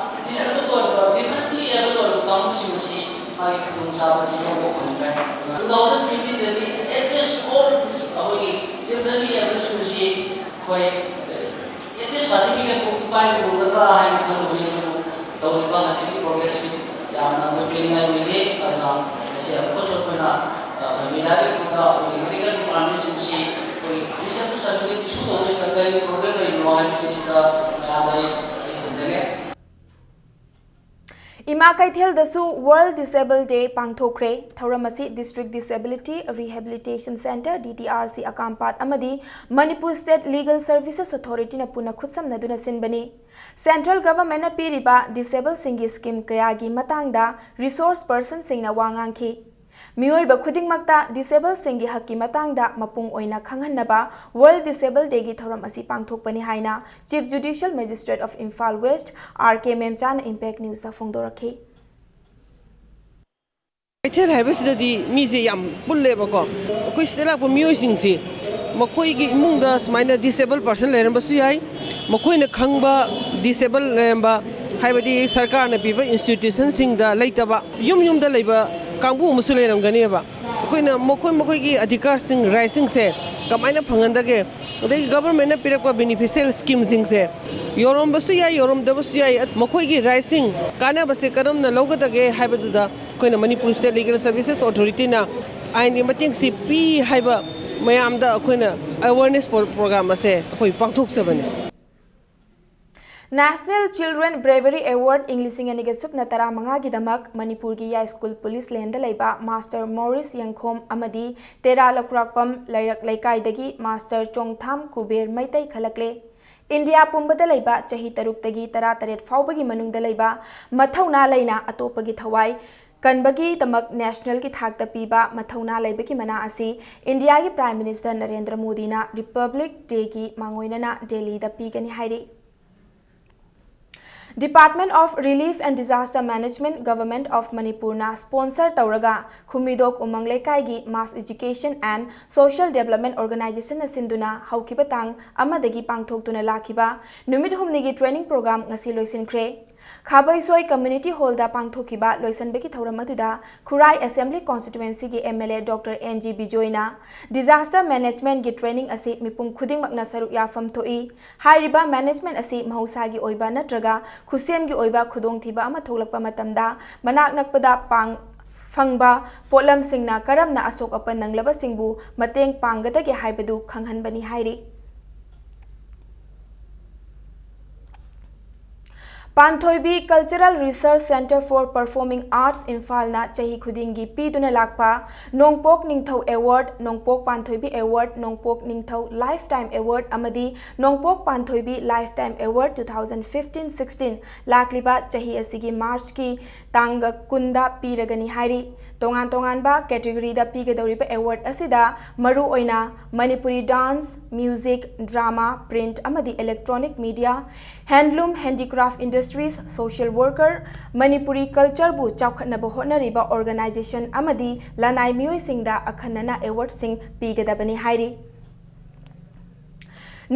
disabled ꯑꯣꯏꯔꯕ, differently abled ꯑꯣꯏꯔꯕ ꯀꯥꯡꯕꯨꯁꯤꯡ ꯑꯁꯤ ꯃꯥꯒꯤ ꯈꯨꯗꯣꯡꯆꯥꯕꯁꯤ ꯂꯧꯕ ꯐꯪꯗ꯭ꯔꯦ꯫ Two thousand fifteenꯗꯗꯤ at least all ꯑꯩꯈꯣꯏꯒꯤ differently abledꯁꯤꯡ ꯑꯁꯤ ꯑꯩꯈꯣꯏ at least certificate ꯄꯥꯏꯕ ꯉꯝꯒꯗ꯭ꯔꯥ ꯍꯥꯏꯅ ꯈꯜꯂꯨꯕꯅꯤ꯫ ꯑꯗꯨꯕꯨ ꯇꯧꯔꯤꯕ ꯍꯧꯖꯤꯛꯀꯤ progressꯁꯤ ꯌꯥꯝꯅ ꯑꯩꯈꯣꯏ ꯄꯦꯟꯅꯤꯡꯉꯥꯏ ꯑꯣꯏꯗꯦ꯫ ꯑꯗꯨꯅ ꯃꯁꯤ ꯑꯃꯨꯛꯀꯁꯨ ꯑꯩꯈꯣꯏꯅ, ꯑ, ꯑꯩꯈꯣꯏ ꯃꯤꯗꯤꯌꯥꯒꯤ ꯈꯨꯠꯇ ꯑꯩꯈꯣꯏꯒꯤ medical departmentꯁꯤꯡꯁꯤ ꯑꯩꯈꯣꯏꯒꯤ disabled certificate issue ꯇꯧꯕꯁꯤꯗ ꯀꯔꯤ problem ꯂꯩꯕꯅꯣ ꯍꯥꯏꯕꯁꯤꯗ ꯃꯌꯥꯝꯗ ꯑꯩ, ꯑꯩ ꯊꯝꯖꯒꯦ꯫ ꯏꯃꯥ ꯀꯩꯊꯦꯜꯗꯁꯨ World Disable Day ꯄꯥꯡꯊꯣꯛꯈ꯭ꯔꯦ꯫ ꯊꯧꯔꯝ ꯑꯁꯤ District Disability Rehabilitation Centre, D D R C, ꯑꯀꯥꯝꯄꯥꯠ ꯑꯃꯗꯤ Manipur State Legal Services Authorityꯅ ꯄꯨꯟꯅ ꯈꯨꯠꯁꯝꯅꯗꯨꯅ ꯁꯤꯟꯕꯅꯤ꯫ Central Governmentꯅ ꯄꯤꯔꯤꯕ disabledꯁꯤꯡꯒꯤ scheme ꯀꯌꯥꯒꯤ ꯃꯇꯥꯡꯗ resource personꯁꯤꯡꯅ ꯋꯥ ꯉꯥꯡꯈꯤ꯫ ꯃꯤꯑꯣꯏꯕ ꯈꯨꯗꯤꯡꯃꯛꯇ disabledꯁꯤꯡꯒꯤ ꯍꯛꯀꯤ ꯃꯇꯥꯡꯗ ꯃꯄꯨꯡ ꯑꯣꯏꯅ ꯈꯪꯍꯟꯅꯕ World Disable Dayꯒꯤ ꯊꯧꯔꯝ ꯑꯁꯤ ꯄꯥꯡꯊꯣꯛꯄꯅꯤ ꯍꯥꯏꯅ Chief Judicial Magistrate of Imphal West, R K ꯃꯦꯝꯆꯥꯅ Impact Newsꯇ ꯐꯣꯡꯗꯣꯔꯛꯈꯤ꯫ ꯀꯩꯊꯦꯜ ꯍꯥꯏꯕꯁꯤꯗꯗꯤ ꯃꯤꯁꯦ ꯌꯥꯝ ꯄꯨꯜꯂꯦꯕꯀꯣ꯫ ꯑꯩꯈꯣꯏ ꯁꯤꯗ ꯂꯥꯛꯄ ꯃꯤꯑꯣꯏꯁꯤꯡꯁꯤ ꯃꯈꯣꯏꯒꯤ ꯏꯃꯨꯡꯗ ꯁꯨꯃꯥꯏꯅ ꯗꯤꯁꯦꯕꯜ ꯄꯥꯔꯁꯟ ꯂꯩꯔꯝꯕꯁꯨ ꯌꯥꯏ, ꯃꯈꯣꯏꯅ ꯈꯪꯕ ꯗꯤꯁꯦꯕꯜ ꯂꯩꯔꯝꯕ, ꯍꯥꯏꯕꯗꯤ ꯁꯔꯀꯥꯔꯅ ꯄꯤꯕ ꯏꯟꯁꯇꯤꯇ꯭ꯌꯨꯁꯟꯁꯤꯡꯗ ꯂꯩꯇꯕ ꯌꯨꯝ ꯌꯨꯝꯗ ꯂꯩꯕ ꯀꯥꯡꯕꯨ ꯑꯃꯁꯨ ꯂꯩꯔꯝꯒꯅꯦꯕ꯫ ꯑꯩꯈꯣꯏꯅ ꯃꯈꯣꯏ ꯃꯈꯣꯏꯒꯤ ꯑꯙꯤꯀꯥꯔꯁꯤꯡ, ꯔꯥꯏꯠꯁꯤꯡꯁꯦ ꯀꯃꯥꯏꯅ ꯐꯪꯍꯟꯗꯒꯦ, ꯑꯗꯒꯤ ꯒꯚꯔꯟꯃꯦꯟꯠꯅ ꯄꯤꯔꯛꯄ ꯕꯦꯅꯤꯐꯤꯁꯤꯌꯦꯜ ꯁ꯭ꯀꯤꯝꯁꯤꯡꯁꯦ ꯌꯧꯔꯝꯕꯁꯨ ꯌꯥꯏ, ꯌꯧꯔꯝꯗꯕꯁꯨ ꯌꯥꯏ, ꯃꯈꯣꯏꯒꯤ ꯔꯥꯏꯠꯁꯤꯡ, ꯀꯥꯟꯅꯕꯁꯦ ꯀꯔꯝꯅ ꯂꯧꯒꯗꯒꯦ ꯍꯥꯏꯕꯗꯨꯗ ꯑꯩꯈꯣꯏꯅ ꯃꯅꯤꯄꯨꯔ ꯁ꯭ꯇꯦꯠ ꯂꯤꯒꯦꯜ ꯁꯔꯚꯤꯁꯦꯁ ꯑꯣꯊꯣꯔꯤꯇꯤꯅ ꯑꯥꯏꯟꯒꯤ ꯃꯇꯦꯡꯁꯤ ꯄꯤ ꯍꯥꯏꯕ ꯃꯌꯥꯝꯗ ꯑꯩꯈꯣꯏꯅ ꯑꯦꯋꯦꯔꯅꯦꯁ ꯄ꯭ꯔꯣ-, ꯄ꯭ꯔꯣꯒ꯭ꯔꯥꯝ ꯑꯁꯦ ꯑꯩꯈꯣꯏ ꯄꯥꯡꯊꯣꯛꯆꯕꯅꯤ꯫ National Children Bravery Award ꯏꯪ ꯂꯤꯁꯤꯡ ꯑꯅꯤꯒ ꯁꯨꯞꯅ ꯇꯔꯥꯃꯉꯥꯒꯤꯗꯃꯛ ꯃꯅꯤꯄꯨꯔꯒꯤ ꯌꯥꯏꯁ꯭ꯀꯨꯜ ꯄꯨꯂꯤꯁ ꯂꯦꯟꯗ ꯂꯩꯕ ꯃꯥꯁꯇꯔ ꯃꯣꯔꯤꯁ ꯌꯦꯡꯈꯣꯝ ꯑꯃꯗꯤ ꯇꯦꯔꯥ ꯂꯧꯀ꯭ꯔꯥꯛꯄꯝ ꯂꯩꯔꯛ ꯂꯩꯀꯥꯏꯗꯒꯤ ꯃꯥꯁꯇꯔ ꯆꯣꯡꯊꯥꯝ ꯀꯨꯕꯦꯔ ꯃꯩꯇꯩ ꯈꯜꯂꯛꯂꯦ꯫ ꯏꯟꯗꯤꯌꯥ ꯄꯨꯝꯕꯗ ꯂꯩꯕ ꯆꯍꯤ ꯇꯔꯨꯛꯇꯒꯤ ꯇꯔꯥꯇꯔꯦꯠ ꯐꯥꯎꯕꯒꯤ ꯃꯅꯨꯡꯗ ꯂꯩꯕ ꯃꯊꯧꯅꯥ ꯂꯩꯅ ꯑꯇꯣꯞꯄꯒꯤ ꯊꯋꯥꯏ ꯀꯟꯕꯒꯤꯗꯃꯛ ꯅꯦꯁꯅꯦꯜꯒꯤ ꯊꯥꯛꯇ ꯄꯤꯕ ꯃꯊꯧꯅꯥ ꯂꯩꯕꯒꯤ ꯃꯅꯥ ꯑꯁꯤ ꯏꯟꯗꯤꯌꯥꯒꯤ ꯄ꯭ꯔꯥꯏꯝ ꯃꯤꯅꯤꯁꯇꯔ ꯅꯔꯦꯟꯗ꯭ꯔ ꯃꯣꯗꯤꯅ ꯔꯤꯄꯕ꯭ꯂꯤꯛ ꯗꯦꯒꯤ ꯃꯥꯡꯑꯣꯏꯅꯅ ꯗꯦꯜꯂꯤꯗ ꯄꯤꯒꯅꯤ ꯍꯥꯏꯔꯤ꯫ Department of Relief and Disaster Management, Government of ꯃꯅꯤꯄꯨꯔꯅ ꯁ꯭ꯄꯣꯟꯁꯔ ꯇꯧꯔꯒ ꯈꯨꯃꯤꯗꯣꯛ ꯎꯃꯪ ꯂꯩꯀꯥꯏꯒꯤ Mass Education and Social Development Organization ꯅ ꯁꯤꯟꯗꯨꯅ ꯍꯧꯈꯤꯕ ꯇꯥꯡ ꯑꯃꯗꯒꯤ ꯄꯥꯡꯊꯣꯛꯇꯨꯅ ꯂꯥꯛꯈꯤꯕ ꯅꯨꯃꯤꯠ ꯍꯨꯝꯅꯤꯒꯤ training program ꯉꯁꯤ ꯂꯣꯏꯁꯤꯟꯈ꯭ꯔꯦ꯫ ꯈꯥꯕꯩꯁꯣꯏ Community Hall ꯗ ꯄꯥꯡꯊꯣꯛꯈꯤꯕ ꯂꯣꯏꯁꯤꯟꯕꯒꯤ ꯊꯧꯔꯝ ꯑꯗꯨꯗ ꯈꯨꯔꯥꯏ Assembly Constituency ꯒꯤ M L A Doctor N G ꯕꯤꯖꯣꯏꯅ disaster management ꯒꯤ training ꯑꯁꯤ ꯃꯤꯄꯨꯝ ꯈꯨꯗꯤꯡꯃꯛꯅ ꯁꯔꯨꯛ ꯌꯥꯐꯝ ꯊꯣꯛꯏ꯫ ꯍꯥꯏꯔꯤꯕ management ꯑꯁꯤ ꯃꯍꯧꯁꯥꯒꯤ ꯑꯣꯏꯕ ꯅꯠꯇ꯭ꯔꯒ ꯈꯨꯠꯁꯦꯝꯒꯤ ꯑꯣꯏꯕ ꯈꯨꯗꯣꯡꯊꯤꯕ ꯑꯃ ꯊꯣꯛꯂꯛꯄ ꯃꯇꯝꯗ ꯃꯅꯥꯛ ꯅꯛꯄꯗ ꯄꯥꯡ-, ꯐꯪꯕ ꯄꯣꯠꯂꯝꯁꯤꯡꯅ ꯀꯔꯝꯅ ꯑꯁꯣꯛ ꯑꯄꯟ ꯅꯪꯂꯕꯁꯤꯡꯕꯨ ꯃꯇꯦꯡ ꯄꯥꯡꯒꯗꯒꯦ ꯍꯥꯏꯕꯗꯨ ꯈꯪꯍꯟꯕꯅꯤ ꯍꯥꯏꯔꯤ꯫ ꯄꯥꯟꯊꯣꯏꯕꯤ Cultural Research Centre for Performing Arts ꯏꯝꯐꯥꯜꯅ ꯆꯍꯤ ꯈꯨꯗꯤꯡꯒꯤ ꯄꯤꯗꯨꯅ ꯂꯥꯛꯄ ꯅꯣꯡꯄꯣꯛ ꯅꯤꯡꯊꯧ Award, ꯅꯣꯡꯄꯣꯛ ꯄꯥꯟꯊꯣꯏꯕꯤ Award, ꯅꯣꯡꯄꯣꯛ ꯅꯤꯡꯊꯧ Lifetime Award ꯑꯃꯗꯤ ꯅꯣꯡꯄꯣꯛ ꯄꯥꯟꯊꯣꯏꯕꯤ Lifetime Award two thousand fifteen sixteen ꯂꯥꯛꯂꯤꯕ ꯆꯍꯤ ꯑꯁꯤꯒꯤ ꯃꯥꯔꯆꯀꯤ ꯇꯥꯡ ꯀꯨꯟꯗ ꯄꯤꯔꯒꯅꯤ ꯍꯥꯏꯔꯤ꯫ ꯇꯣꯉꯥꯟ ꯇꯣꯉꯥꯟꯕ categoryꯗ ꯄꯤꯒꯗꯧꯔꯤꯕ award ꯑꯁꯤꯗ ꯃꯔꯨꯑꯣꯏꯅ Manipuri dance, music, drama, print ꯑꯃꯗꯤ electronic media, handloom, handicraft industries, social worker, Manipuri cultureꯕꯨ ꯆꯥꯎꯈꯠꯅꯕ ꯍꯣꯠꯅꯔꯤꯕ organization ꯑꯃꯗꯤ ꯂꯅꯥꯏ ꯃꯤꯑꯣꯏꯁꯤꯡꯗ ꯑꯈꯟꯅꯅ awardꯁꯤꯡ ꯄꯤꯒꯗꯕꯅꯤ ꯍꯥꯏꯔꯤ꯫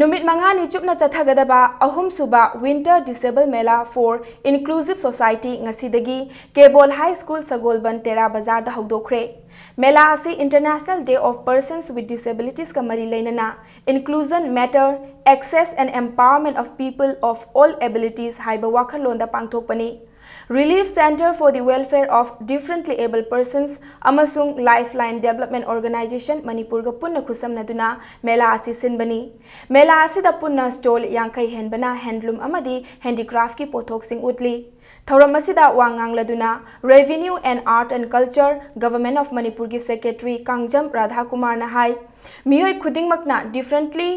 ꯅꯨꯃꯤꯠ ꯃꯉꯥꯅꯤ ꯆꯨꯞꯅ ꯆꯠꯊꯒꯗꯕ ꯑꯍꯨꯝꯁꯨꯕ Winter Disable Mela for Inclusive Society ꯉꯁꯤꯗꯒꯤ ꯀꯦꯕꯣꯜ High School ꯁꯒꯣꯜꯕꯟ ꯇꯦꯔꯥ ꯕꯖꯥꯔꯗ ꯍꯧꯗꯣꯛꯈ꯭ꯔꯦ꯫ ꯃꯦꯂꯥ ꯑꯁꯤ International Day of Persons with Disabilitiesꯀ ꯃꯔꯤ ꯂꯩꯅꯅ Inclusion Matter, Access and Empowerment of People of All Abilities ꯍꯥꯏꯕ ꯋꯥꯈꯜꯂꯣꯟꯗ ꯄꯥꯡꯊꯣꯛꯄꯅꯤ꯫ Relief Centre for the Welfare of Differently Abled Persons ꯑꯃꯁꯨꯡ Lifeline Development Organisation ꯃꯅꯤꯄꯨꯔꯒ ꯄꯨꯟꯅ ꯈꯨꯠꯁꯝꯅꯗꯨꯅ ꯃꯦꯂꯥ ꯑꯁꯤ ꯁꯤꯟꯕꯅꯤ꯫ ꯃꯦꯂꯥ ꯑꯁꯤꯗ ꯄꯨꯟꯅ stall ꯌꯥꯡꯈꯩ ꯍꯦꯟꯕꯅ handloom ꯑꯃꯗꯤ handicraftꯀꯤ ꯄꯣꯠꯊꯣꯛꯁꯤꯡ ꯎꯠꯂꯤ꯫ ꯊꯧꯔꯝ ꯑꯁꯤꯗ ꯋꯥ ꯉꯥꯡꯂꯗꯨꯅ Revenue and Art and Culture, Government of ꯃꯅꯤꯄꯨꯔꯒꯤ Secretary ꯀꯥꯡꯖꯝ ꯔꯥꯙꯥꯀꯨꯃꯥꯔꯅ ꯍꯥꯏ, ꯃꯤꯑꯣꯏ ꯈꯨꯗꯤꯡꯃꯛꯅ differently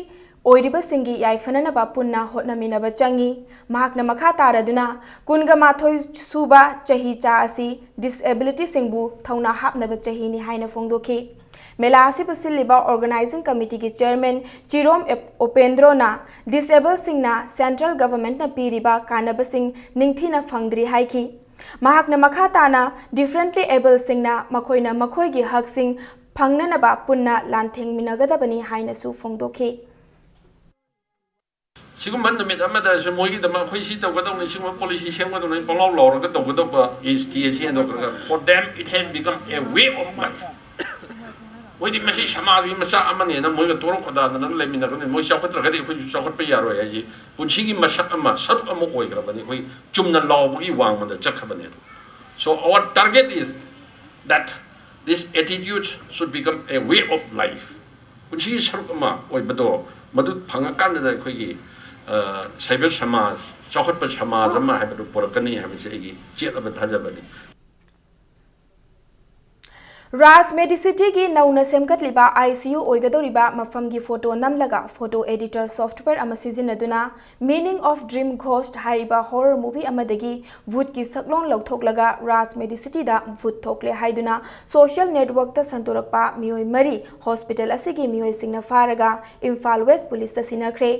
ꯑꯣꯏꯔꯤꯕꯁꯤꯡꯒꯤ ꯌꯥꯏꯐꯅꯅꯕ ꯄꯨꯟꯅ ꯍꯣꯠꯅꯃꯤꯟꯅꯕ ꯆꯪꯏ꯫ ꯃꯍꯥꯛꯅ ꯃꯈꯥ ꯇꯥꯔꯗꯨꯅ ꯀꯨꯟꯒ ꯃꯥꯊꯣꯏ ꯁꯨꯕ ꯆꯍꯤ ꯆꯥ ꯑꯁꯤ disabilityꯁꯤꯡꯕꯨ ꯊꯧꯅꯥ ꯍꯥꯞꯅꯕ ꯆꯍꯤꯅꯤ ꯍꯥꯏꯅ ꯐꯣꯡꯗꯣꯛꯈꯤ꯫ ꯃꯦꯂꯥ ꯑꯁꯤꯕꯨ ꯁꯤꯜꯂꯤꯕ Organising Committeeꯒꯤ Chairman ꯆꯤꯔꯣꯝ ꯑꯦꯞ-, ꯎꯄꯦꯟꯗ꯭ꯔꯣꯅ disabledꯁꯤꯡꯅ Central Governmentꯅ ꯄꯤꯔꯤꯕ ꯀꯥꯟꯅꯕꯁꯤꯡ ꯅꯤꯡꯊꯤꯅ ꯐꯪꯗ꯭ꯔꯤ ꯍꯥꯏꯈꯤ꯫ ꯃꯍꯥꯛꯅ ꯃꯈꯥ ꯇꯥꯅ differently abledꯁꯤꯡꯅ ꯃꯈꯣꯏꯅ ꯃꯈꯣꯏꯒꯤ ꯍꯛꯁꯤꯡ ꯐꯪꯅꯅꯕ ꯄꯨꯟꯅ ꯂꯥꯟꯊꯦꯡꯃꯤꯟꯅꯒꯗꯕꯅꯤ ꯍꯥꯏꯅꯁꯨ ꯐꯣꯡꯗꯣꯛꯈꯤ꯫ ꯁꯤꯒꯨꯝꯕ ꯅꯨꯃꯤꯠ ꯑꯃꯗꯁꯨ ꯃꯣꯏꯒꯤꯗꯃꯛ ꯑꯩꯈꯣꯏ ꯁꯤ ꯇꯧꯒꯗꯧꯅꯤ, ꯁꯤꯒꯨꯝꯕ policy ꯁꯦꯝꯒꯗꯧꯅꯤ, ꯄꯪꯂꯥꯎ ꯂꯥꯎꯔꯒ ꯇꯧꯒꯗꯧꯕ age say ꯍꯦꯟꯗꯣꯛꯈ꯭ꯔꯒ, for them it has become a way of life. ꯃꯣꯏꯗꯤ ꯃꯁꯤ ꯁꯃꯥꯖꯒꯤ ꯃꯆꯥꯛ ꯑꯃꯅꯦꯅ ꯃꯣꯏꯒ ꯇꯣꯔꯣꯛ ꯈꯣꯏꯗꯥꯗꯅ ꯂꯩꯃꯤꯟꯅꯒꯅꯤ꯫ ꯃꯣꯏ ꯆꯥꯎꯈꯠꯇ꯭ꯔꯒꯗꯤ ꯑꯩꯈꯣꯏꯁꯨ ꯆꯥꯎꯈꯠꯄ ꯌꯥꯔꯣꯏ ꯍꯥꯏꯁꯤ ꯄꯨꯟꯁꯤꯒꯤ ꯃꯁꯛ ꯑꯃ, ꯁꯔꯨꯛ ꯑꯃ ꯑꯣꯏꯈ꯭ꯔꯕꯅꯤ꯫ ꯑꯩꯈꯣꯏ ꯆꯨꯝꯅ ꯂꯥꯎꯕꯒꯤ ꯋꯥꯡꯃꯗ ꯆꯠꯈ꯭ꯔꯕꯅꯦ꯫ So our target is that this attitude should become a way of life. ꯄꯨꯟꯁꯤꯒꯤ ꯁꯔꯨꯛ ꯑꯃ ꯑꯣꯏꯕꯗꯣ, ꯃꯗꯨ ꯐꯪꯉꯀꯥꯟꯗꯗ ꯑꯩꯈꯣꯏꯒꯤ, ꯑ, ꯁꯥꯏꯕꯔ ꯁꯃꯥꯖ, ꯆꯥꯎꯈꯠꯄ ꯁꯃꯥꯖ ꯑꯃ ꯍꯥꯏꯕꯗꯨ ꯄꯨꯔꯛꯀꯅꯤ ꯍꯥꯏꯕꯁꯤ ꯑꯩꯒꯤ ꯆꯦꯠꯂꯕ ꯊꯥꯖꯕꯅꯤ꯫ ꯔꯥꯖ ꯃꯦꯗꯤꯁꯤꯇꯤꯒꯤ ꯅꯧꯅ ꯁꯦꯝꯒꯠꯂꯤꯕ ICU ꯑꯣꯏꯒꯗꯧꯔꯤꯕ ꯃꯐꯝꯒꯤ ꯐꯣꯇꯣ ꯅꯝꯂꯒ ꯐꯣꯇꯣ ꯑꯦꯗꯤꯇꯔ ꯁꯣꯐ꯭ꯠꯋꯦꯌꯔ ꯑꯃ ꯁꯤꯖꯤꯟꯅꯗꯨꯅ Meaning of Dream Ghost ꯍꯥꯏꯔꯤꯕ ꯍꯣꯔꯔ ꯃꯨꯚꯤ ꯑꯃꯗꯒꯤ ꯚꯨꯠꯀꯤ ꯁꯛꯂꯣꯟ ꯂꯧꯊꯣꯛꯂꯒ ꯔꯥꯖ ꯃꯦꯗꯤꯁꯤꯇꯤꯗ ꯚꯨꯠ ꯊꯣꯛꯂꯦ ꯍꯥꯏꯗꯨꯅ ꯁꯣꯁꯤꯌꯦꯜ ꯅꯦꯠꯋꯔꯛꯇ ꯁꯟꯗꯣꯔꯛꯄ ꯃꯤꯑꯣꯏ ꯃꯔꯤ ꯍꯣꯁꯄꯤꯇꯥꯜ ꯑꯁꯤꯒꯤ ꯃꯤꯑꯣꯏꯁꯤꯡꯅ ꯐꯥꯔꯒ ꯏꯝꯐꯥꯜ ꯋꯦꯁ ꯄꯨꯂꯤꯁꯇ ꯁꯤꯟꯅꯈ꯭ꯔꯦ꯫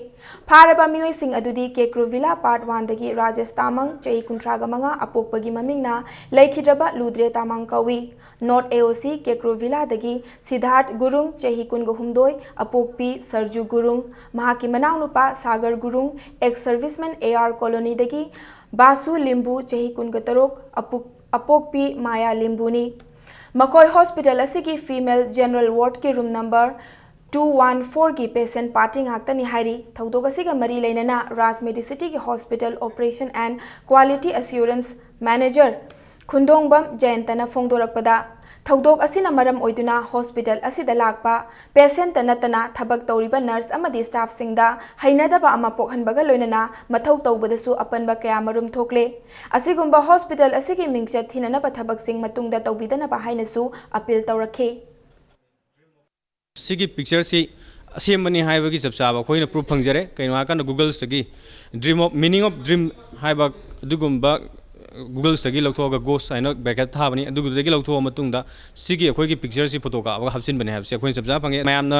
ꯐꯥꯔꯕ ꯃꯤꯑꯣꯏꯁꯤꯡ ꯑꯗꯨꯗꯤ ꯀꯦꯀ꯭ꯔꯨ ꯚꯤꯂꯥ ꯄꯥꯔꯠ ꯋꯥꯟꯗꯒꯤ ꯔꯥꯖꯦꯁ ꯇꯥꯃꯪ, ꯆꯍꯤ ꯀꯨꯟꯊ꯭ꯔꯥꯒ ꯃꯉꯥ, ꯑꯄꯣꯛꯄꯒꯤ ꯃꯃꯤꯡꯅ ꯂꯩꯈꯤꯗ꯭ꯔꯕ ꯂꯨꯗ꯭ꯔꯦ ꯇꯥꯃꯪ ꯀꯧꯏ꯫ ꯅꯣꯔꯠ AOC ꯀꯦꯀ꯭ꯔꯨ ꯚꯤꯂꯥꯗꯒꯤ ꯁꯤꯗꯥꯔꯊ ꯒꯨꯔꯨꯡ, ꯆꯍꯤ ꯀꯨꯟꯒ ꯍꯨꯝꯗꯣꯏ, ꯑꯄꯣꯛꯄꯤ ꯁꯔꯖꯨ ꯒꯨꯔꯨꯡ, ꯃꯍꯥꯛꯀꯤ ꯃꯅꯥꯎꯅꯨꯄꯥ ꯁꯥꯒꯔ ꯒꯨꯔꯨꯡ, ꯑꯦꯛꯁ ꯁꯔꯚꯤꯁꯃꯦꯟ AR ꯀꯣꯂꯣꯅꯤꯗꯒꯤ ꯕꯥꯁꯨ ꯂꯤꯝꯕꯨ, ꯆꯍꯤ ꯀꯨꯟꯒ ꯇꯔꯨꯛ, ꯑꯄꯨꯛ-, ꯑꯄꯣꯛꯄꯤ ꯃꯥꯌꯥ ꯂꯤꯝꯕꯨꯅꯤ꯫ ꯃꯈꯣꯏ ꯍꯣꯁꯄꯤꯇꯥꯜ ꯑꯁꯤꯒꯤ ꯐꯤꯃꯦꯜ ꯖꯦꯅꯔꯦꯜ ꯋꯥꯔꯗꯀꯤ ꯔꯨꯝ ꯅꯝꯕꯔ two one fourꯒꯤ ꯄꯦꯁꯦꯟ ꯄꯥꯔꯇꯤ ꯉꯥꯛꯇꯅꯤ ꯍꯥꯏꯔꯤ꯫ ꯊꯧꯗꯣꯛ ꯑꯁꯤꯒ ꯃꯔꯤ ꯂꯩꯅꯅ ꯔꯥꯖ ꯃꯦꯗꯤꯁꯤꯇꯤꯒꯤ hospital operation and quality assurance manager ꯈꯨꯟꯗꯣꯡꯕꯝ ꯖꯌꯟꯇꯅ ꯐꯣꯡꯗꯣꯔꯛꯄꯗ, ꯊꯧꯗꯣꯛ ꯑꯁꯤꯅ ꯃꯔꯝ ꯑꯣꯏꯗꯨꯅ ꯍꯣꯁꯄꯤꯇꯥꯜ ꯑꯁꯤꯗ ꯂꯥꯛꯄ ꯄꯦꯁꯦꯟꯇ ꯅꯠꯇꯅ ꯊꯕꯛ ꯇꯧꯔꯤꯕ ꯅꯔꯁ ꯑꯃꯗꯤ ꯁ꯭ꯇꯥꯐꯁꯤꯡꯗ ꯍꯩꯅꯗꯕ ꯑꯃ ꯄꯣꯛꯍꯟꯕꯒ ꯂꯣꯏꯅꯅ ꯃꯊꯧ ꯇꯧꯕꯗꯁꯨ ꯑꯄꯟꯕ ꯀꯌꯥꯃꯔꯨꯝ ꯊꯣꯛꯂꯦ꯫ ꯑꯁꯤꯒꯨꯝꯕ ꯍꯣꯁꯄꯤꯇꯥꯜ ꯑꯁꯤꯒꯤ ꯃꯤꯡꯆꯠ ꯊꯤꯅꯅꯕ ꯊꯕꯛꯁꯤꯡ ꯃꯇꯨꯡꯗ ꯇꯧꯕꯤꯗꯅꯕ ꯍꯥꯏꯅꯁꯨ ꯑꯄꯤꯜ ꯇꯧꯔꯛꯈꯤ꯫ ꯁꯤꯒꯤ ꯄꯤꯛꯆꯔꯁꯤ ꯑꯁꯦꯝꯕꯅꯤ ꯍꯥꯏꯕꯒꯤ ꯆꯞ ꯆꯥꯕ ꯑꯩꯈꯣꯏꯅ ꯄ꯭ꯔꯨꯐ ꯐꯪꯖꯔꯦ꯫ ꯀꯩꯅꯣ ꯍꯥꯏꯔꯀꯥꯟꯗ ꯒꯨꯒꯜꯁꯇꯒꯤ dream of meaning of dream ꯍꯥꯏꯕ ꯑꯗꯨꯒꯨꯝꯕ ꯒꯨꯒꯜꯁꯇꯒꯤ ꯂꯧꯊꯣꯛꯑꯒ ꯒꯣꯁ ꯍꯥꯏꯅ ꯕ꯭ꯔꯦꯀꯦꯠ ꯊꯥꯕꯅꯤ꯫ ꯑꯗꯨꯗꯒꯤ ꯂꯧꯊꯣꯛꯑ ꯃꯇꯨꯡꯗ ꯁꯤꯒꯤ ꯑꯩꯈꯣꯏꯒꯤ ꯄꯤꯛꯆꯔꯁꯤ ꯐꯣꯇꯣ ꯀꯥꯞꯄꯒ ꯍꯥꯞꯆꯤꯟꯕꯅꯦ ꯍꯥꯏꯕꯁꯤ ꯑꯩꯈꯣꯏꯅ ꯆꯞ ꯆꯥꯕ ꯐꯪꯉꯦ꯫ ꯃꯌꯥꯝꯅ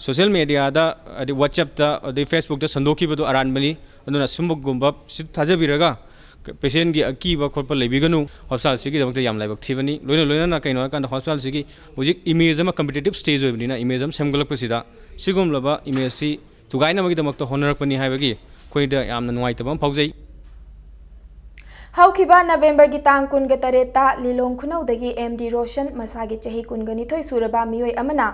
ꯁꯣꯁꯤꯌꯦꯜ ꯃꯦꯗꯤꯌꯥꯗ, ꯍꯥꯏꯗꯤ WhatsAppꯇ, ꯑꯗꯩ Facebookꯇ ꯁꯟꯗꯣꯛꯈꯤꯕꯗꯨ ꯑꯔꯥꯟꯕꯅꯤ꯫ ꯑꯗꯨꯅ ꯁꯨꯝꯕꯒꯨꯝꯕ ꯁꯤ ꯊꯥꯖꯕꯤꯔꯒ ꯄꯦꯁꯦꯟꯒꯤ ꯑꯀꯤꯕ ꯈꯣꯠꯄ ꯂꯩꯕꯤꯒꯅꯨ꯫ ꯍꯣꯁꯄꯤꯇꯥꯜꯁꯤꯒꯤꯗꯃꯛꯇ ꯌꯥꯝ ꯂꯥꯏꯕꯛ ꯊꯤꯕꯅꯤ꯫ ꯂꯣꯏꯅ ꯂꯣꯏꯅꯅ ꯀꯩꯅꯣ ꯍꯥꯏꯔꯀꯥꯟꯗ ꯍꯣꯁꯄꯤꯇꯥꯜꯁꯤꯒꯤ ꯍꯧꯖꯤꯛ ꯏꯃꯦꯖ ꯑꯃ, ꯀꯝꯄꯤꯇꯤꯇꯤꯞ ꯁ꯭ꯇꯦꯖ ꯑꯣꯏꯕꯅꯤꯅ ꯏꯃꯦꯖ ꯑꯃ ꯁꯦꯝꯒꯠꯂꯛꯄꯁꯤꯗ ꯁꯤꯒꯨꯝꯂꯕ ꯏꯃꯦꯖꯁꯤ ꯊꯨꯒꯥꯏꯅꯕꯒꯤꯗꯃꯛꯇ ꯍꯣꯠꯅꯔꯛꯄꯅꯤ ꯍꯥꯏꯕꯒꯤ ꯑꯩꯈꯣꯏꯗ ꯌꯥꯝꯅ ꯅꯨꯡꯉꯥꯏꯇꯕ ꯑꯃ ꯐꯥꯎꯖꯩ꯫ ꯍꯧꯈꯤꯕ ꯅꯕꯦꯝꯕꯔꯒꯤ ꯇꯥꯡ ꯀꯨꯟꯒ ꯇꯔꯦꯠꯇ ꯂꯤꯂꯣꯡ ꯈꯨꯅꯧꯗꯒꯤ M D ꯔꯣꯁꯟ, ꯃꯁꯥꯒꯤ ꯆꯍꯤ ꯀꯨꯟꯒ ꯅꯤꯊꯣꯏ ꯁꯨꯔꯕ ꯃꯤꯑꯣꯏ ꯑꯃꯅ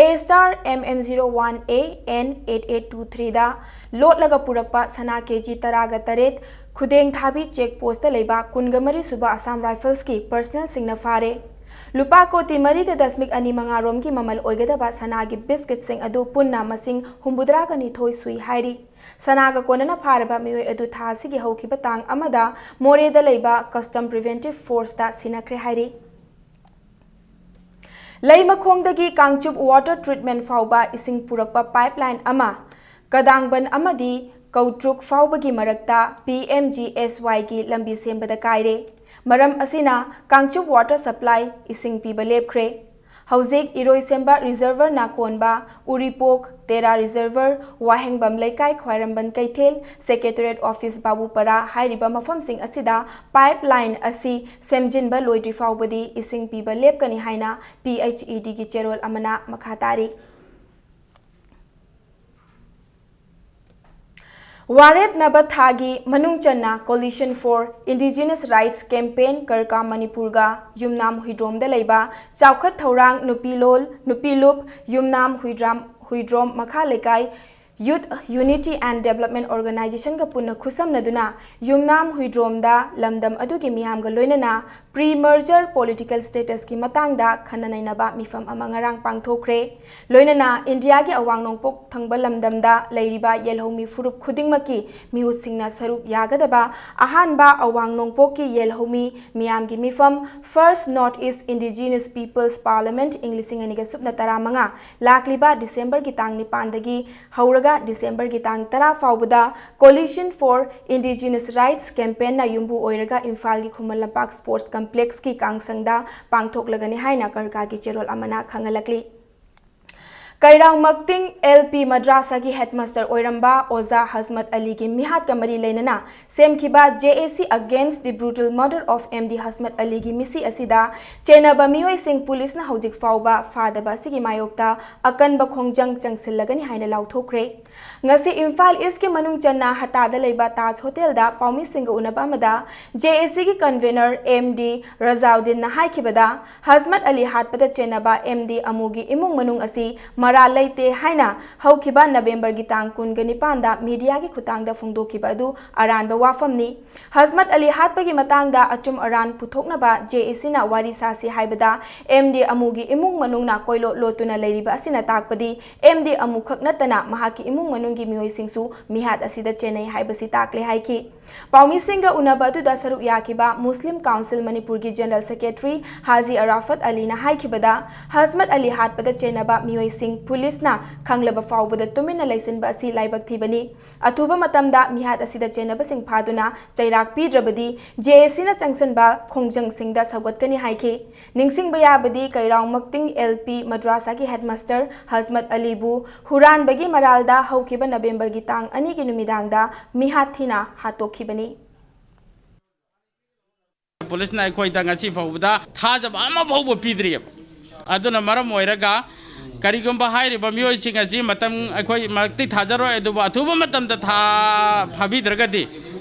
A star M N zero one A N eight eight two threeꯗ ꯂꯣꯠꯂꯒ ꯄꯨꯔꯛꯄ ꯁꯅꯥ KG ꯇꯔꯥꯒ ꯇꯔꯦꯠ ꯈꯨꯗꯦꯡꯊꯥꯕꯤ ꯆꯦꯛ ꯄꯣꯁꯇ ꯂꯩꯕ ꯀꯨꯟꯒ ꯃꯔꯤ ꯁꯨꯕ ꯑꯁꯥꯝ ꯔꯥꯏꯐꯜꯁꯀꯤ ꯄꯔꯁꯅꯦꯜꯁꯤꯡꯅ ꯐꯥꯔꯦ꯫ ꯂꯨꯄꯥ ꯀꯣꯇꯤ ꯃꯔꯤꯒ ꯗꯁꯃꯤꯛ ꯑꯅꯤ ꯃꯉꯥ ꯔꯣꯝꯒꯤ ꯃꯃꯜ ꯑꯣꯏꯒꯗꯕ ꯁꯅꯥꯒꯤ ꯕꯤꯁꯀꯤꯠꯁꯤꯡ ꯑꯗꯨ ꯄꯨꯟꯅ ꯃꯁꯤꯡ ꯍꯨꯝꯐꯨꯇꯔꯥꯒ ꯅꯤꯊꯣꯏ ꯁꯨꯏ ꯍꯥꯏꯔꯤ꯫ ꯁꯅꯥꯒ ꯀꯣꯟꯅꯅ ꯐꯥꯔꯕ ꯃꯤꯑꯣꯏ ꯑꯗꯨ ꯊꯥ ꯑꯁꯤꯒꯤ ꯍꯧꯈꯤꯕ ꯇꯥꯡ ꯑꯃꯗ ꯃꯣꯔꯦꯗ ꯂꯩꯕ ꯀꯁꯇꯝ ꯄ꯭ꯔꯤꯚꯦꯟꯇꯤꯚ ꯐꯣꯔꯁꯇ ꯁꯤꯟꯅꯈ꯭ꯔꯦ ꯍꯥꯏꯔꯤ꯫ ꯂꯩꯃꯈꯣꯡꯗꯒꯤ ꯀꯥꯡꯆꯨꯞ water treatment ꯐꯥꯎꯕ ꯏꯁꯤꯡ ꯄꯨꯔꯛꯄ pipeline ꯑꯃ ꯀꯗꯥꯡꯕꯟ ꯑꯃꯗꯤ ꯀꯧꯇ꯭ꯔꯨꯛ ꯐꯥꯎꯕꯒꯤ ꯃꯔꯛꯇ P M G S Y ꯒꯤ ꯂꯝꯕꯤ ꯁꯦꯝꯕꯗ ꯀꯥꯏꯔꯦ꯫ ꯃꯔꯝ ꯑꯁꯤꯅ ꯀꯥꯡꯆꯨꯞ water supply ꯏꯁꯤꯡ ꯄꯤꯕ ꯂꯦꯞꯈ꯭ꯔꯦ꯫ ꯍꯧꯖꯤꯛ ꯏꯔꯣꯏꯁꯦꯝꯕ reservoir ꯅꯥꯀꯣꯟꯕ, ꯎꯔꯤꯄꯣꯛ, ꯇꯦꯔꯥ reservoir, ꯋꯥꯍꯦꯡꯕꯝ ꯂꯩꯀꯥꯏ, ꯈ꯭ꯋꯥꯏꯔꯝꯕꯟ ꯀꯩꯊꯦꯜ, Secretariat Office ꯕꯥꯕꯨꯄꯔꯥ ꯍꯥꯏꯔꯤꯕ ꯃꯐꯝꯁꯤꯡ ꯑꯁꯤꯗ pipeline ꯑꯁꯤ ꯁꯦꯝꯖꯤꯟꯕ ꯂꯣꯏꯗ꯭ꯔꯤ ꯐꯥꯎꯕꯗꯤ ꯏꯁꯤꯡ ꯄꯤꯕ ꯂꯦꯞꯀꯅꯤ ꯍꯥꯏꯅ P H E D ꯒꯤ ꯆꯦꯔꯣꯜ ꯑꯃꯅ ꯃꯈꯥ ꯇꯥꯔꯤ꯫ ꯋꯥꯔꯦꯞꯅꯕ ꯊꯥꯒꯤ ꯃꯅꯨꯡ ꯆꯟꯅ Coalition for Indigenous Rights Campaign ꯀꯔꯀꯥ ꯃꯅꯤꯄꯨꯔꯒ ꯌꯨꯝꯅꯥꯝ ꯍꯨꯏꯗ꯭ꯔꯣꯝꯗ ꯂꯩꯕ ꯆꯥꯎꯈꯠ ꯊꯧꯔꯥꯡ ꯅꯨꯄꯤ ꯂꯣꯜ, ꯅꯨꯄꯤ ꯂꯨꯞ, ꯌꯨꯝꯅꯥꯝ ꯍꯨꯏꯗ꯭ꯔꯥꯝ, ꯍꯨꯏꯗ꯭ꯔꯣꯝ ꯃꯈꯥ ꯂꯩꯀꯥꯏ Youth Unity and Development Organization ꯒ ꯄꯨꯟꯅ ꯈꯨꯠꯁꯝꯅꯗꯨꯅ ꯌꯨꯝꯅꯥꯝ ꯍꯨꯏꯗ꯭ꯔꯣꯝꯗ ꯂꯝꯗꯝ ꯑꯗꯨꯒꯤ ꯃꯤꯌꯥꯝꯒ ꯂꯣꯏꯅꯅ pre-merger political status ꯀꯤ ꯃꯇꯥꯡꯗ ꯈꯟꯅ ꯅꯩꯅꯕ ꯃꯤꯐꯝ ꯑꯃ ꯉꯔꯥꯡ ꯄꯥꯡꯊꯣꯛꯈ꯭ꯔꯦ꯫ ꯂꯣꯏꯅꯅ ꯏꯟꯗꯤꯌꯥꯒꯤ ꯑꯋꯥꯡ ꯅꯣꯡꯄꯣꯛ ꯊꯪꯕ ꯂꯝꯗꯝꯗ ꯂꯩꯔꯤꯕ ꯌꯦꯜꯍꯧꯃꯤ ꯐꯨꯔꯨꯞ ꯈꯨꯗꯤꯡꯃꯛꯀꯤ ꯃꯤꯍꯨꯠꯁꯤꯡꯅ ꯁꯔꯨꯛ ꯌꯥꯒꯗꯕ ꯑꯍꯥꯟꯕ ꯑꯋꯥꯡ ꯅꯣꯡꯄꯣꯛꯀꯤ ꯌꯦꯜꯍꯧꯃꯤ ꯃꯤꯌꯥꯝꯒꯤ ꯃꯤꯐꯝ, First North East Indigenous Peoples Parliament, ꯏꯪ ꯂꯤꯁꯤꯡ ꯑꯅꯤꯒ ꯁꯨꯞꯅ ꯇꯔꯥꯃꯉꯥ, ꯂꯥꯛꯂꯤꯕ ꯗꯤꯁꯦꯝꯕꯔꯒꯤ ꯇꯥꯡ ꯅꯤꯄꯥꯟꯗꯒꯤ ꯍꯧꯔꯒ ꯗꯤꯁꯦꯝꯕꯔꯒꯤ ꯇꯥꯡ ꯇꯔꯥ ꯐꯥꯎꯕꯗ Coalition for Indigenous Rights Campaign ꯅ ꯌꯨꯝꯕꯨ ꯑꯣꯏꯔꯒ ꯏꯝꯐꯥꯜꯒꯤ ꯈꯨꯃꯟ ꯂꯝꯄꯥꯛ Sports Complex ꯀꯤ ꯀꯥꯡꯁꯪꯗ ꯄꯥꯡꯊꯣꯛꯂꯒꯅꯤ ꯍꯥꯏꯅ ꯀꯔꯀꯥꯒꯤ ꯆꯦꯔꯣꯜ ꯑꯃꯅ ꯈꯪꯍꯜꯂꯛꯂꯤ꯫ ꯀꯩꯔꯥꯎ ꯃꯛꯇꯤꯡ L P ꯃꯗ꯭ꯔꯥꯁꯥꯒꯤ headmaster ꯑꯣꯏꯔꯝꯕ ꯑꯣꯖꯥ ꯍꯁꯃꯠ ꯑꯂꯤꯒꯤ ꯃꯤꯍꯥꯠꯀ ꯃꯔꯤ ꯂꯩꯅꯅ ꯁꯦꯝꯈꯤꯕ J A C Against the Brutal Murder of M D ꯍꯁꯃꯠ ꯑꯂꯤꯒꯤ ꯃꯤꯁꯤ ꯑꯁꯤꯗ ꯆꯦꯟꯅꯕ ꯃꯤꯑꯣꯏꯁꯤꯡ ꯄꯨꯂꯤꯁꯅ ꯍꯧꯖꯤꯛ ꯐꯥꯎꯕ ꯐꯥꯗꯕ ꯑꯁꯤꯒꯤ ꯃꯥꯌꯣꯛꯇ ꯑꯀꯟꯕ ꯈꯣꯡꯖꯪ ꯆꯪꯁꯤꯜꯂꯒꯅꯤ ꯍꯥꯏꯅ ꯂꯥꯎꯊꯣꯛꯈ꯭ꯔꯦ꯫ ꯉꯁꯤ ꯏꯝꯐꯥꯜ East ꯀꯤ ꯃꯅꯨꯡ ꯆꯟꯅ ꯍꯇꯥꯗ ꯂꯩꯕ ꯇꯥꯖ ꯍꯣꯇꯦꯜꯗ ꯄꯥꯎꯃꯤꯁꯤꯡꯒ ꯎꯅꯕ ꯑꯃꯗ J A C ꯒꯤ convener M D ꯔꯖꯥꯎꯗꯤꯟꯅ ꯍꯥꯏꯈꯤꯕꯗ, ꯍꯁꯃꯠ ꯑꯂꯤ ꯍꯥꯠꯄꯗ ꯆꯦꯟꯅꯕ M D ꯑꯃꯨꯒꯤ ꯏꯃꯨꯡ ꯃꯅꯨꯡ ꯑꯁꯤ ꯃꯔꯥꯜ ꯂꯩꯇꯦ ꯍꯥꯏꯅ ꯍꯧꯈꯤꯕ ꯅꯕꯦꯝꯕꯔꯒꯤ ꯇꯥꯡ ꯀꯨꯟꯒ ꯅꯤꯄꯥꯟꯗ ꯃꯤꯗꯤꯌꯥꯒꯤ ꯈꯨꯠꯊꯥꯡꯗ ꯐꯣꯡꯗꯣꯛꯈꯤꯕ ꯑꯗꯨ ꯑꯔꯥꯟꯕ ꯋꯥꯐꯝꯅꯤ꯫ ꯍꯖꯃꯠ ꯑꯂꯤ ꯍꯥꯠꯄꯒꯤ ꯃꯇꯥꯡꯗ ꯑꯆꯨꯝ ꯑꯔꯥꯟ ꯄꯨꯊꯣꯛꯅꯕ ꯖꯦ ꯑꯦ ꯁꯤꯅ ꯋꯥꯔꯤ ꯁꯥꯁꯤ ꯍꯥꯏꯕꯗ ꯑꯦꯝ ꯗꯤ ꯑꯃꯨꯒꯤ ꯏꯃꯨꯡ ꯃꯅꯨꯡꯅ ꯀꯣꯏꯂꯣꯠ ꯂꯣꯠꯇꯨꯅ ꯂꯩꯔꯤꯕ ꯑꯁꯤꯅ ꯇꯥꯛꯄꯗꯤ ꯑꯦꯝ ꯗꯤ ꯑꯃꯨ ꯈꯛ ꯅꯠꯇꯅ ꯃꯍꯥꯛꯀꯤ ꯏꯃꯨꯡ ꯃꯅꯨꯡꯒꯤ ꯃꯤꯑꯣꯏꯁꯤꯡꯁꯨ ꯃꯤꯍꯥꯠ ꯑꯁꯤꯗ ꯆꯦꯟꯅꯩ ꯍꯥꯏꯕꯁꯤ ꯇꯥꯛꯂꯦ ꯍꯥꯏꯈꯤ꯫ ꯄꯥꯎꯃꯤꯁꯤꯡꯒ ꯎꯅꯕ ꯑꯗꯨꯗ ꯁꯔꯨꯛ ꯌꯥꯈꯤꯕ ꯃꯨꯁꯂꯤꯝ ꯀꯥꯎꯟꯁꯤꯜ ꯃꯅꯤꯄꯨꯔꯒꯤ ꯖꯦꯅꯔꯦꯜ ꯁꯦꯀ꯭ꯔꯦꯇꯔꯤ ꯍꯥꯖꯤ ꯑꯔꯥꯐꯠ ꯑꯂꯤꯅ ꯍꯥꯏꯈꯤꯕꯗ, ꯍꯖꯃꯠ ꯑꯂꯤ ꯍꯥꯠꯄꯗ ꯆꯦꯟꯅꯕ ꯃꯤꯑꯣꯏꯁꯤꯡ ꯄꯨꯂꯤꯁꯅ ꯈꯪꯂꯕ ꯐꯥꯎꯕꯗ ꯇꯨꯃꯤꯟꯅ ꯂꯩꯁꯤꯟꯕ ꯑꯁꯤ ꯂꯥꯏꯕꯛ ꯊꯤꯕꯅꯤ꯫ ꯑꯊꯨꯕ ꯃꯇꯝꯗ ꯃꯤꯍꯥꯠ ꯑꯁꯤꯗ ꯆꯦꯟꯅꯕꯁꯤꯡ ꯐꯥꯗꯨꯅ ꯆꯩꯔꯥꯛ ꯄꯤꯗ꯭ꯔꯕꯗꯤ ꯖꯦ ꯑꯦ ꯁꯤꯅ ꯆꯪꯁꯤꯟꯕ ꯈꯣꯡꯖꯪꯁꯤꯡꯗ ꯁꯧꯒꯠꯀꯅꯤ ꯍꯥꯏꯈꯤ꯫ ꯅꯤꯡꯁꯤꯡꯕ ꯌꯥꯕꯗꯤ ꯀꯩꯔꯥꯎꯃꯛꯇꯤꯡ ꯑꯦꯜ ꯄꯤ ꯃꯗ꯭ꯔꯥꯁꯥꯒꯤ ꯍꯦꯗꯃꯥꯁꯇꯔ ꯍꯖꯃꯠ ꯑꯂꯤꯕꯨ ꯍꯨꯔꯥꯟꯕꯒꯤ ꯃꯔꯥꯜꯗ ꯍꯧꯈꯤꯕ ꯅꯕꯦꯝꯕꯔꯒꯤ ꯇꯥꯡ ꯑꯅꯤꯒꯤ ꯅꯨꯃꯤꯗꯥꯡꯗ ꯃꯤꯍꯥꯠ ꯊꯤꯅ ꯍꯥꯠꯇꯣꯛꯈꯤꯕꯅꯤ꯫ ꯄꯨꯂꯤꯁꯅ ꯑꯩꯈꯣꯏꯗ ꯉꯁꯤ ꯐꯥꯎꯕꯗ ꯊꯥꯖꯕ ꯑꯃ ꯐꯥꯎꯕ ꯄꯤꯗ꯭ꯔꯤꯑꯕ꯫ ꯑꯗꯨꯅ ꯃꯔꯝ ꯑꯣꯏꯔꯒ ꯀꯔꯤꯒꯨꯝꯕ ꯍꯥꯏꯔꯤꯕ ꯃꯤꯑꯣꯏꯁꯤꯡ ꯑꯁꯤ ꯃꯇꯝ ꯑꯩꯈꯣꯏ ꯃꯔꯛꯇꯤ ꯊꯥꯖꯔꯣꯏ, ꯑꯗꯨꯕꯨ ꯑꯊꯨꯕ ꯃꯇꯝꯗ ꯊꯥ ꯐꯥꯕꯤꯗ꯭ꯔꯒꯗꯤ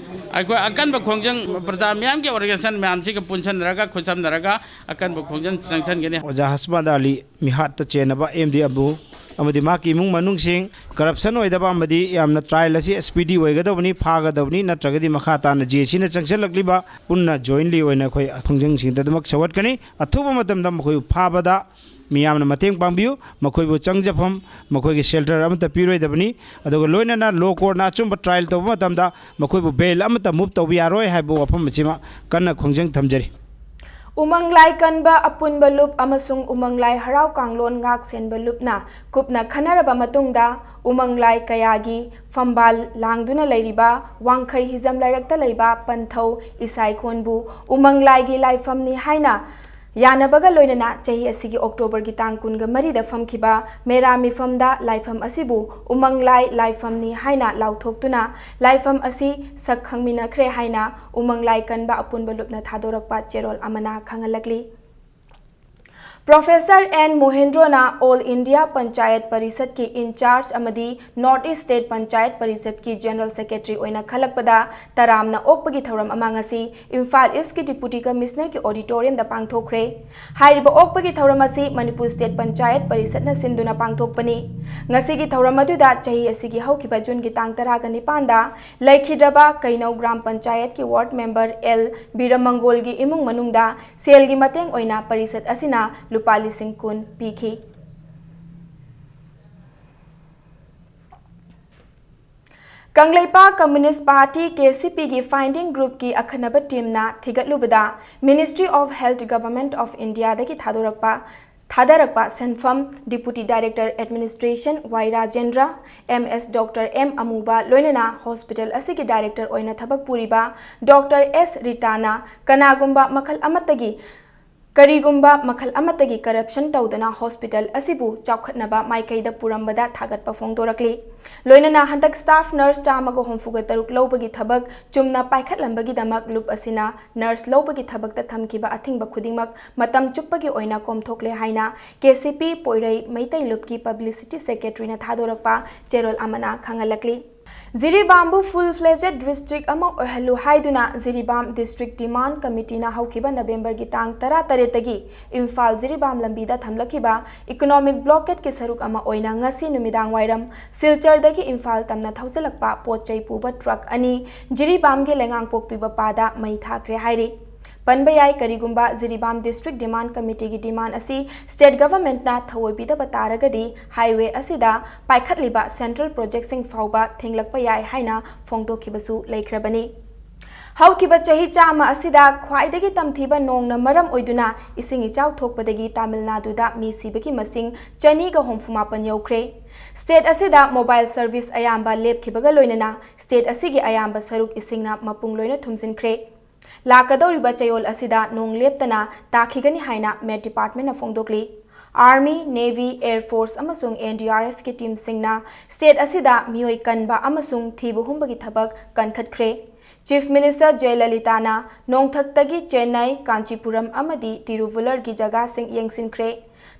ꯑꯩꯈꯣꯏ ꯑꯀꯟꯕ ꯈꯣꯡꯖꯪ ꯄ꯭ꯔꯖꯥ ꯃꯤꯌꯥꯝꯒꯤ ꯑꯣꯔꯒꯅꯥꯏꯖꯦꯁꯟ ꯃꯌꯥꯝꯁꯤꯒ ꯄꯨꯟꯁꯤꯟꯅꯔꯒ ꯈꯨꯠꯁꯝꯅꯔꯒ ꯑꯀꯟꯕ ꯈꯣꯡꯖꯪ ꯆꯪꯁꯤꯟꯒꯅꯤ꯫ ꯑꯣꯖꯥ ꯍꯁꯃꯥꯟ ꯑꯂꯤ ꯃꯤꯍꯥꯠꯇ ꯆꯦꯟꯅꯕ ꯑꯦꯝ ꯗꯤ ꯑꯕꯨ ꯑꯃꯗꯤ ꯃꯍꯥꯛꯀꯤ ꯏꯃꯨꯡ ꯃꯅꯨꯡꯁꯤꯡ ꯀꯔꯞꯁꯟ ꯑꯣꯏꯗꯕ ꯑꯃꯗꯤ ꯌꯥꯝꯅ ꯇ꯭ꯔꯥꯏꯜ ꯑꯁꯤ ꯁ꯭ꯄꯤꯗꯤ ꯑꯣꯏꯒꯗꯕꯅꯤ, ꯐꯥꯒꯗꯕꯅꯤ, ꯅꯠꯇ꯭ꯔꯒꯗꯤ ꯃꯈꯥ ꯇꯥꯅ ꯖꯦ ꯑꯦ ꯁꯤꯅ ꯆꯪꯁꯤꯜꯂꯛꯂꯤꯕ ꯄꯨꯟꯅ ꯖꯣꯏꯟꯂꯤ ꯑꯣꯏꯅ ꯑꯩꯈꯣꯏ ꯈꯣꯡꯖꯪꯁꯤꯡꯗ ꯑꯗꯨꯃꯛ ꯁꯧꯒꯠꯀꯅꯤ꯫ ꯑꯊꯨꯕ ꯃꯇꯝꯗ ꯃꯈꯣꯏꯕꯨ ꯐꯥꯕꯗ ꯃꯤꯌꯥꯝꯅ ꯃꯇꯦꯡ ꯄꯥꯡꯕꯤꯌꯨ, ꯃꯈꯣꯏꯕꯨ ꯆꯪꯖꯐꯝ, ꯃꯈꯣꯏꯒꯤ ꯁꯦꯜꯇꯔ ꯑꯃꯠꯇ ꯄꯤꯔꯣꯏꯗꯕꯅꯤ꯫ ꯑꯗꯨꯒ ꯂꯣꯏꯅꯅ ꯂꯣ ꯀꯣꯔꯠꯅ ꯑꯆꯨꯝꯕ ꯇ꯭ꯔꯥꯏꯜ ꯇꯧꯕ ꯃꯇꯝꯗ ꯃꯈꯣꯏꯕꯨ ꯕꯦꯜ ꯑꯃꯠꯇ ꯃꯨꯚ ꯇꯧꯕ ꯌꯥꯔꯣꯏ ꯍꯥꯏꯕ ꯋꯥꯐꯝ ꯑꯁꯤꯃ ꯀꯟꯅ ꯈꯣꯡꯖꯪ ꯊꯝꯖꯔꯤ꯫ ꯎꯃꯪ ꯂꯥꯏ ꯀꯟꯕ ꯑꯄꯨꯟꯕ ꯂꯨꯞ ꯑꯃꯁꯨꯡ ꯎꯃꯪ ꯂꯥꯏ ꯍꯔꯥꯎ ꯀꯥꯡꯂꯣꯟ ꯉꯥꯛ ꯁꯦꯟꯕ ꯂꯨꯞꯅ ꯀꯨꯞꯅ ꯈꯟꯅꯔꯕ ꯃꯇꯨꯡꯗ, ꯎꯃꯪ ꯂꯥꯏ ꯀꯌꯥꯒꯤ ꯐꯝꯕꯥꯜ ꯂꯥꯡꯗꯨꯅ ꯂꯩꯔꯤꯕ ꯋꯥꯡꯈꯩ ꯍꯤꯖꯝ ꯂꯥꯏꯔꯛꯇ ꯂꯩꯕ ꯄꯟꯊꯧ ꯏꯁꯥꯏꯈꯣꯟꯕꯨ ꯎꯃꯪ ꯂꯥꯏꯒꯤ ꯂꯥꯏꯐꯝꯅꯤ ꯍꯥꯏꯅ ꯌꯥꯅꯕꯒ ꯂꯣꯏꯅꯅ ꯆꯍꯤ ꯑꯁꯤꯒꯤ ꯑꯣꯛꯇꯣꯕꯔꯒꯤ ꯇꯥꯡ ꯀꯨꯟꯒ ꯃꯔꯤꯗ ꯐꯝꯈꯤꯕ ꯃꯦꯔꯥ ꯃꯤꯐꯝꯗ ꯂꯥꯏꯐꯝ ꯑꯁꯤꯕꯨ ꯎꯃꯪ ꯂꯥꯏ ꯂꯥꯏꯐꯝꯅꯤ ꯍꯥꯏꯅ ꯂꯥꯎꯊꯣꯛꯇꯨꯅ ꯂꯥꯏꯐꯝ ꯑꯁꯤ ꯁꯛ ꯈꯪꯃꯤꯟꯅꯈ꯭ꯔꯦ ꯍꯥꯏꯅ ꯎꯃꯪ ꯂꯥꯏ ꯀꯟꯕ ꯑꯄꯨꯟꯕ ꯂꯨꯞꯅ ꯊꯥꯗꯣꯔꯛꯄ ꯆꯦꯔꯣꯜ ꯑꯃꯅ ꯈꯪꯍꯜꯂꯛꯂꯤ꯫ Professor N ꯃꯣꯍꯦꯟꯗ꯭ꯔꯣꯅ All India Panchayat Parishadꯀꯤ in charge ꯑꯃꯗꯤ North East State Panchayat Parishadꯀꯤ General Secretary ꯑꯣꯏꯅ ꯈꯜꯂꯛꯄꯗ ꯇꯔꯥꯝꯅ ꯑꯣꯛꯄꯒꯤ ꯊꯧꯔꯝ ꯑꯃ ꯉꯁꯤ ꯏꯝꯐꯥꯜ Eastꯀꯤ Deputy Commissionerꯒꯤ auditoriumꯗ ꯄꯥꯡꯊꯣꯛꯈ꯭ꯔꯦ꯫ ꯍꯥꯏꯔꯤꯕ ꯑꯣꯛꯄꯒꯤ ꯊꯧꯔꯝ ꯑꯁꯤ ꯃꯅꯤꯄꯨꯔ State Panchayat Parishadꯅ ꯁꯤꯟꯗꯨꯅ ꯄꯥꯡꯊꯣꯛꯄꯅꯤ꯫ ꯉꯁꯤꯒꯤ ꯊꯧꯔꯝ ꯑꯗꯨꯗ ꯆꯍꯤ ꯑꯁꯤꯒꯤ ꯍꯧꯈꯤꯕ Juneꯒꯤ ꯇꯥꯡ ꯇꯔꯥꯒ ꯅꯤꯄꯥꯟꯗ ꯂꯩꯈꯤꯗ꯭ꯔꯕ ꯀꯩꯅꯧ Gram Panchayatꯀꯤ ward member L ꯕꯤꯔꯃꯪꯒꯣꯜꯒꯤ ꯏꯃꯨꯡ ꯃꯅꯨꯡꯗ ꯁꯦꯜꯒꯤ ꯃꯇꯦꯡ ꯑꯣꯏꯅ ꯄꯔꯤꯁꯠ ꯑꯁꯤꯅ ꯂꯨꯄꯥ ꯂꯤꯁꯤꯡ ꯀꯨꯟ ꯄꯤꯈꯤ꯫ ꯀꯪꯂꯩꯄꯥꯛ Communist Party, KCPꯒꯤ finding groupꯀꯤ ꯑꯈꯟꯅꯕ teamꯅ ꯊꯤꯒꯠꯂꯨꯕꯗ Ministry of Health, Government of Indiaꯗꯒꯤ ꯊꯥꯗꯣꯔꯛꯄ, ꯊꯥꯗꯔꯛꯄ ꯁꯦꯟꯐꯝ Deputy Director Administration ꯋꯥꯏ ꯔꯥꯖꯦꯟꯗ꯭ꯔ, MS Doctor M ꯑꯃꯨꯕ ꯂꯣꯏꯅꯅ hospital ꯑꯁꯤꯒꯤ director ꯑꯣꯏꯅ ꯊꯕꯛ ꯄꯨꯔꯤꯕ Doctor S ꯔꯤꯇꯥꯅ ꯀꯅꯥꯒꯨꯝꯕ ꯃꯈꯜ ꯑꯃꯠꯇꯒꯤ ꯀꯔꯤꯒꯨꯝꯕ ꯃꯈꯜ ꯑꯃꯠꯇꯒꯤ corruption ꯇꯧꯗꯅ hospital ꯑꯁꯤꯕꯨ ꯆꯥꯎꯈꯠꯅꯕ ꯃꯥꯏꯀꯩꯗ ꯄꯨꯔꯝꯕꯗ ꯊꯥꯒꯠꯄ ꯐꯣꯡꯗꯣꯔꯛꯂꯤ꯫ ꯂꯣꯏꯅꯅ ꯍꯟꯗꯛ staff nurse ꯆꯥꯝꯃꯒ ꯍꯨꯝꯐꯨꯒ ꯇꯔꯨꯛ ꯂꯧꯕꯒꯤ ꯊꯕꯛ ꯆꯨꯝꯅ ꯄꯥꯏꯈꯠꯂꯝꯕꯒꯤꯗꯃꯛ ꯂꯨꯞ ꯑꯁꯤꯅ nurse ꯂꯧꯕꯒꯤ ꯊꯕꯛꯇ ꯊꯝꯈꯤꯕ ꯑꯊꯤꯡꯕ ꯈꯨꯗꯤꯡꯃꯛ ꯃꯇꯝ ꯆꯨꯞꯄꯒꯤ ꯑꯣꯏꯅ ꯀꯣꯝꯊꯣꯛꯂꯦ ꯍꯥꯏꯅ KCP ꯄꯣꯏꯔꯩ ꯃꯩꯇꯩ ꯂꯨꯞꯀꯤ publicity secretaryꯅ ꯊꯥꯗꯣꯔꯛꯄ ꯆꯦꯔꯣꯜ ꯑꯃꯅ ꯈꯪꯍꯜꯂꯛꯂꯤ꯫ ꯖꯤꯔꯤꯕꯥꯝꯕꯨ full fledged district ꯑꯃ ꯑꯣꯏꯍꯜꯂꯨ ꯍꯥꯏꯗꯨꯅ ꯖꯤꯔꯤꯕꯥꯝ District Demand Committeeꯅ ꯍꯧꯈꯤꯕ Novemberꯒꯤ ꯇꯥꯡ ꯇꯔꯥꯇꯔꯦꯠꯇꯒꯤ ꯏꯝꯐꯥꯜ ꯖꯤꯔꯤꯕꯥꯝ ꯂꯝꯕꯤꯗ ꯊꯝꯂꯛꯈꯤꯕ economic blockadeꯀꯤ ꯁꯔꯨꯛ ꯑꯃ ꯑꯣꯏꯅ ꯉꯁꯤ ꯅꯨꯃꯤꯗꯥꯡ ꯋꯥꯏꯔꯝ ꯁꯤꯜꯆꯔꯗꯒꯤ ꯏꯝꯐꯥꯜ ꯇꯝꯅ ꯊꯧꯖꯤꯜꯂꯛꯄ ꯄꯣꯠ ꯆꯩ ꯄꯨꯕ truck ꯑꯅꯤ ꯖꯤꯔꯤꯕꯥꯝꯒꯤ ꯂꯩꯉꯥꯡꯄꯣꯛꯄꯤ ꯃꯄꯥꯗ ꯃꯩ ꯊꯥꯈ꯭ꯔꯦ ꯍꯥꯏꯔꯤ꯫ ꯄꯟꯕ ꯌꯥꯏ, ꯀꯔꯤꯒꯨꯝꯕ ꯖꯤꯔꯤꯕꯥꯝ District Demand Committeeꯒꯤ demand ꯑꯁꯤ state governmentꯅ ꯊꯧꯑꯣꯏꯕꯤꯗꯕ ꯇꯥꯔꯒꯗꯤ highway ꯑꯁꯤꯗ ꯄꯥꯏꯈꯠꯂꯤꯕ central projectꯁꯤꯡ ꯐꯥꯎꯕ ꯊꯤꯡꯂꯛꯄ ꯌꯥꯏ ꯍꯥꯏꯅ ꯐꯣꯡꯗꯣꯛꯈꯤꯕꯁꯨ ꯂꯩꯈ꯭ꯔꯕꯅꯤ꯫ ꯍꯧꯈꯤꯕ ꯆꯍꯤ ꯆꯥꯝꯃ ꯑꯁꯤꯗ ꯈ꯭ꯋꯥꯏꯗꯒꯤ ꯇꯝꯊꯤꯕ ꯅꯣꯡꯅ ꯃꯔꯝ ꯑꯣꯏꯗꯨꯅ ꯏꯁꯤꯡ ꯏꯆꯥꯎ ꯊꯣꯛꯄꯗꯒꯤ ꯇꯥꯃꯤꯜ ꯅꯥꯗꯨꯗ ꯃꯤ ꯁꯤꯕꯒꯤ ꯃꯁꯤꯡ ꯆꯅꯤꯒ ꯍꯨꯝꯐꯨ ꯃꯥꯄꯟ ꯌꯧꯈ꯭ꯔꯦ꯫ State ꯑꯁꯤꯗ mobile service ꯑꯌꯥꯝꯕ ꯂꯦꯞꯈꯤꯕꯒ ꯂꯣꯏꯅꯅ state ꯑꯁꯤꯒꯤ ꯑꯌꯥꯝꯕ ꯁꯔꯨꯛ ꯏꯁꯤꯡꯅ ꯃꯄꯨꯡ ꯂꯣꯏꯅ ꯊꯨꯝꯖꯤꯟꯈ꯭ꯔꯦ꯫ ꯂꯥꯛꯀꯗꯧꯔꯤꯕ ꯆꯌꯣꯜ ꯑꯁꯤꯗ ꯅꯣꯡ ꯂꯦꯞꯇꯅ ꯇꯥꯈꯤꯒꯅꯤ ꯍꯥꯏꯅ Met Departmentꯅ ꯐꯣꯡꯗꯣꯛꯂꯤ꯫ Army, Navy, Air Force ꯑꯃꯁꯨꯡ NDRFꯀꯤ teamꯁꯤꯡꯅ state ꯑꯁꯤꯗ ꯃꯤꯑꯣꯏ ꯀꯟꯕ ꯑꯃꯁꯨꯡ ꯊꯤꯕ ꯍꯨꯝꯕꯒꯤ ꯊꯕꯛ ꯀꯟꯈꯠꯈ꯭ꯔꯦ꯫ Chief Minister ꯖꯦ ꯂꯂꯤꯇꯥꯅ ꯅꯣꯡꯊꯛꯇꯒꯤ ꯆꯦꯟꯅꯥꯏ, ꯀꯥꯟꯆꯤꯄꯨꯔꯝ ꯑꯃꯗꯤ ꯇꯤꯔꯨꯚꯨꯂꯔꯒꯤ ꯖꯒꯥꯁꯤꯡ ꯌꯦꯡꯁꯤꯟꯈ꯭ꯔꯦ꯫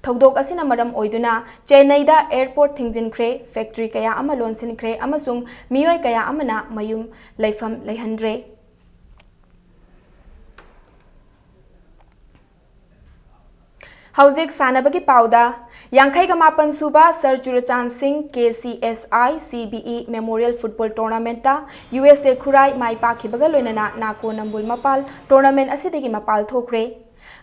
ꯊꯧꯗꯣꯛ ꯑꯁꯤꯅ ꯃꯔꯝ ꯑꯣꯏꯗꯨꯅ ꯆꯦꯟꯅꯥꯏꯗ airport ꯊꯤꯡꯖꯤꯟꯈ꯭ꯔꯦ, factory ꯀꯌꯥ ꯑꯃ ꯂꯣꯟꯁꯤꯟꯈ꯭ꯔꯦ ꯑꯃꯁꯨꯡ ꯃꯤꯑꯣꯏ ꯀꯌꯥ ꯑꯃꯅ ꯃꯌꯨꯝ ꯂꯩꯐꯝ ꯂꯩꯍꯟꯗ꯭ꯔꯦ꯫ ꯍꯧꯖꯤꯛ ꯁꯥꯟꯅꯕꯒꯤ ꯄꯥꯎꯗ, ꯌꯥꯡꯈꯩꯒ ꯃꯥꯄꯟ ꯁꯨꯕ ꯁꯔ ꯆꯨꯔꯆꯥꯟ ꯁꯤꯡ K C S I C B E Memorial Football Tournamentꯇ ꯌꯨ ꯑꯦꯁ ꯑꯦ ꯈꯨꯔꯥꯏ ꯃꯥꯏ ꯄꯥꯛꯈꯤꯕꯒ ꯂꯣꯏꯅꯅ ꯅꯥꯀꯣ ꯅꯝꯕꯨꯜ ꯃꯄꯥꯜ tournament ꯑꯁꯤꯗꯒꯤ ꯃꯄꯥꯜ ꯊꯣꯛꯈ꯭ꯔꯦ꯫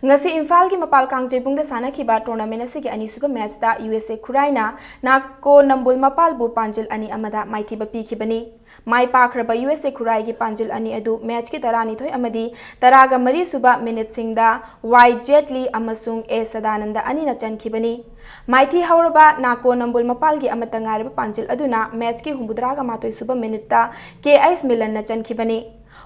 ꯉꯁꯤ ꯏꯝꯐꯥꯜꯒꯤ ꯃꯄꯥꯜ ꯀꯥꯡꯖꯩꯕꯨꯡꯗ ꯁꯥꯟꯅꯈꯤꯕ tournament ꯑꯁꯤꯒꯤ ꯑꯅꯤꯁꯨꯕ matchꯇ ꯌꯨ ꯑꯦꯁ ꯑꯦ ꯈꯨꯔꯥꯏꯅ ꯅꯥꯀꯣ ꯅꯝꯕꯨꯜ ꯃꯄꯥꯜꯕꯨ ꯄꯥꯟꯖꯤꯜ ꯑꯅꯤ ꯑꯃꯗ ꯃꯥꯏꯊꯤꯕ ꯄꯤꯈꯤꯕꯅꯤ꯫ ꯃꯥꯏ ꯄꯥꯛꯈ꯭ꯔꯕ ꯌꯨ ꯑꯦꯁ ꯑꯦ ꯈꯨꯔꯥꯏꯒꯤ ꯄꯥꯟꯖꯤꯜ ꯑꯅꯤ ꯑꯗꯨ matchꯀꯤ ꯇꯔꯥꯅꯤꯊꯣꯏ ꯑꯃꯗꯤ ꯇꯔꯥꯒ ꯃꯔꯤ ꯁꯨꯕ minuteꯁꯤꯡꯗ ꯋꯥꯏ ꯖꯦꯠꯂꯤ ꯑꯃꯁꯨꯡ ꯑꯦ ꯁꯗꯥꯅꯟꯗ ꯑꯅꯤꯅ ꯆꯟꯈꯤꯕꯅꯤ꯫ ꯃꯥꯏꯊꯤ ꯍꯧꯔꯕ ꯅꯥꯀꯣ ꯅꯝꯕꯨꯜ ꯃꯄꯥꯜꯒꯤ ꯑꯃꯠꯇ ꯉꯥꯏꯔꯕ ꯄꯥꯟꯖꯤꯜ ꯑꯗꯨꯅ matchꯀꯤ ꯍꯨꯝꯐꯨꯇꯔꯥꯒ ꯃꯥꯊꯣꯏ ꯁꯨꯕ minuteꯇ ꯀꯦ ꯑꯩꯆ ꯃꯤꯂꯟꯅ ꯆꯟꯈꯤꯕꯅꯤ꯫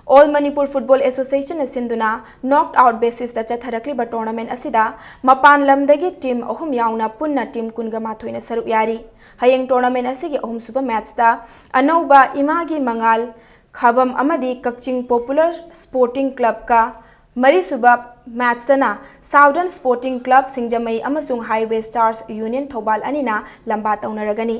All Manipur Football Associationꯅ ꯁꯤꯟꯗꯨꯅ knock out basisꯇ ꯆꯠꯊꯔꯛꯂꯤꯕ tournament ꯑꯁꯤꯗ ꯃꯄꯥꯟ ꯂꯝꯗꯒꯤ team ꯑꯍꯨꯝ ꯌꯥꯎꯅ ꯄꯨꯟꯅ team ꯀꯨꯟꯒ ꯃꯥꯊꯣꯏꯅ ꯁꯔꯨꯛ ꯌꯥꯔꯤ꯫ ꯍꯌꯦꯡ tournament ꯑꯁꯤꯒꯤ ꯑꯍꯨꯝꯁꯨꯕ matchꯇ ꯑꯅꯧꯕ ꯏꯃꯥꯒꯤ ꯃꯉꯥꯜ ꯈꯥꯕꯝ ꯑꯃꯗꯤ ꯀꯛꯆꯤꯡ Popular Sporting Clubꯀ, ꯃꯔꯤꯁꯨꯕ matchꯇꯅ Southern Sporting Club ꯁꯤꯡꯖꯃꯩ ꯑꯃꯁꯨꯡ Highway Stars Union ꯊꯧꯕꯥꯜ ꯑꯅꯤꯅ ꯂꯝꯕꯥ ꯇꯧꯅꯔꯒꯅꯤ꯫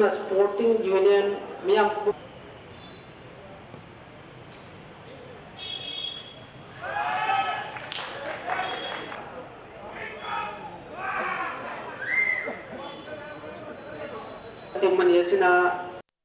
Sporting Union ꯃꯤꯌꯥꯝ ꯇꯤꯝ ꯑꯅꯤ ꯑꯁꯤꯅ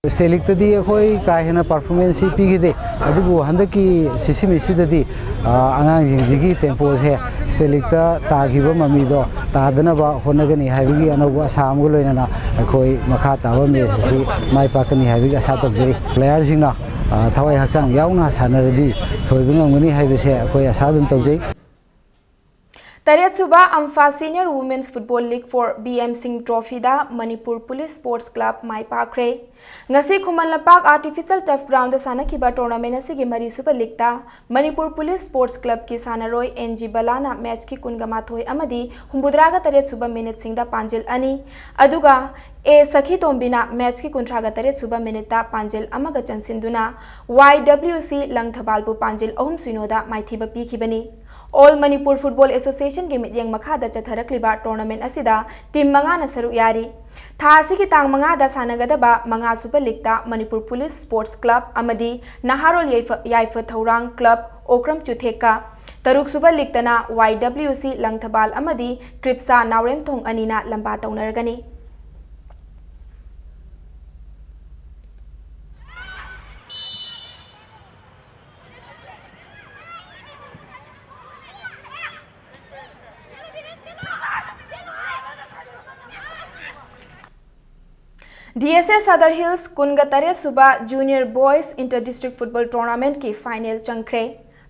State Leagueꯇꯗꯤ ꯑꯩꯈꯣꯏ ꯀꯥ ꯍꯦꯟꯅ performanceꯁꯤ ꯄꯤꯈꯤꯗꯦ, ꯑꯗꯨꯕꯨ ꯍꯟꯗꯛꯀꯤ ꯁꯤꯁꯤꯃꯤꯁꯤꯗꯗꯤ, ꯑ, ꯑꯉꯥꯡꯁꯤꯡꯁꯤꯒꯤ tempoꯁꯦ State Leagueꯇ ꯇꯥꯈꯤꯕ ꯃꯃꯤꯗꯣ ꯇꯥꯗꯅꯕ ꯍꯣꯠꯅꯒꯅꯤ ꯍꯥꯏꯕꯒꯤ ꯑꯅꯧꯕ ꯑꯁꯥ ꯑꯃꯒ ꯂꯣꯏꯅꯅ ꯑꯩꯈꯣꯏ ꯃꯈꯥ ꯇꯥꯕ ꯃꯦꯠꯆ ꯑꯁꯤ ꯃꯥꯏ ꯄꯥꯛꯀꯅꯤ ꯍꯥꯏꯕꯒꯤ ꯑꯁꯥ ꯇꯧꯖꯩ꯫ ꯄ꯭ꯂꯦꯌꯔꯁꯤꯡꯅ, ꯑ, ꯊꯋꯥꯏ ꯍꯛꯆꯥꯡ ꯌꯥꯎꯅ ꯁꯥꯟꯅꯔꯗꯤ ꯊꯣꯏꯕ ꯉꯝꯒꯅꯤ ꯍꯥꯏꯕꯁꯦ ꯑꯩꯈꯣꯏ ꯑꯁꯥ ꯑꯗꯨꯝ ꯇꯧꯖꯩ꯫ ꯇꯔꯦꯠꯁꯨꯕ ꯑꯝꯐꯥ Senior Women's Football League for B M Singh Trophy ꯗ ꯃꯅꯤꯄꯨꯔ ꯄꯨꯂꯤꯁ ꯁ꯭ꯄꯣꯔꯠꯁ ꯀ꯭ꯂꯕ ꯃꯥꯏ ꯄꯥꯛꯈ꯭ꯔꯦ꯫ ꯉꯁꯤ ꯈꯨꯃꯟ ꯂꯝꯄꯥꯛ Artificial Turf Ground ꯗ ꯁꯥꯟꯅꯈꯤꯕ ꯇꯣꯔꯅꯥꯃꯦꯟ ꯑꯁꯤꯒꯤ ꯃꯔꯤꯁꯨꯕ ꯂꯤꯛꯇ ꯃꯅꯤꯄꯨꯔ ꯄꯨꯂꯤꯁ ꯁ꯭ꯄꯣꯔꯠꯁ ꯀ꯭ꯂꯕꯀꯤ ꯁꯥꯟꯅꯔꯣꯏ ꯑꯦꯟ ꯖꯤ ꯕꯂꯥꯅ ꯃꯦꯠꯆꯀꯤ ꯀꯨꯟꯒ ꯃꯥꯊꯣꯏ ꯑꯃꯗꯤ ꯍꯨꯝꯐꯨꯇꯔꯥꯒ ꯇꯔꯦꯠ ꯁꯨꯕ ꯃꯤꯅꯤꯠꯁꯤꯡꯗ ꯄꯥꯟꯖꯤꯜ ꯑꯅꯤ, ꯑꯗꯨꯒ ꯑꯦ ꯁꯈꯤꯇꯣꯝꯕꯤꯅ ꯃꯦꯠꯆꯀꯤ ꯀꯨꯟꯊ꯭ꯔꯥꯒ ꯇꯔꯦꯠ ꯁꯨꯕ ꯃꯤꯅꯤꯠꯇ ꯄꯥꯟꯖꯤꯜ ꯑꯃꯒ ꯆꯟꯁꯤꯟꯗꯨꯅ ꯋꯥꯏ ꯗꯕ꯭ꯂꯤꯎ ꯁꯤ ꯂꯪꯊꯕꯥꯜꯕꯨ ꯄꯥꯟꯖꯤꯜ ꯑꯍꯨꯝ ꯁꯤꯅꯣꯗ ꯃꯥꯏꯊꯤꯕ ꯄꯤꯈꯤꯕꯅꯤ꯫ All Manipur Football Association ꯒꯤ ꯃꯤꯠꯌꯦꯡ ꯃꯈꯥꯗ ꯆꯠꯊꯔꯛꯂꯤꯕ ꯇꯣꯔꯅꯥꯃꯦꯟ ꯑꯁꯤꯗ ꯇꯤꯝ ꯃꯉꯥꯅ ꯁꯔꯨꯛ ꯌꯥꯔꯤ꯫ ꯊꯥ ꯑꯁꯤꯒꯤ ꯇꯥꯡ ꯃꯉꯥꯗ ꯁꯥꯟꯅꯒꯗꯕ ꯃꯉꯥꯁꯨꯕ ꯂꯤꯛꯇ ꯃꯅꯤꯄꯨꯔ ꯄꯨꯂꯤꯁ ꯁ꯭ꯄꯣꯔꯠꯁ ꯀ꯭ꯂꯕ ꯑꯃꯗꯤ ꯅꯍꯥꯔꯣꯜ ꯌꯥꯏꯐ-, ꯌꯥꯏꯐ ꯊꯧꯔꯥꯡ ꯀ꯭ꯂꯕ ꯑꯣꯀ꯭ꯔꯝ ꯆꯨꯊꯦꯛꯀ, ꯇꯔꯨꯛꯁꯨꯕ ꯂꯤꯛꯇꯅ ꯋꯥꯏ ꯗꯕ꯭ꯂꯤꯎ ꯁꯤ ꯂꯪꯊꯕꯥꯜ ꯑꯃꯗꯤ ꯀ꯭ꯔꯤꯞꯁꯥ ꯅꯥꯎꯔꯦꯝꯊꯣꯡ ꯑꯅꯤꯅ ꯂꯝꯕꯥ ꯇꯧꯅꯔꯒꯅꯤ꯫ D S A Sadar Hills ꯀꯨꯟꯒ ꯇꯔꯦꯠ ꯁꯨꯕ Junior Boys Inter District Football Tournament ꯀꯤ ꯐꯥꯏꯅꯦꯜ ꯆꯪꯈ꯭ꯔꯦ꯫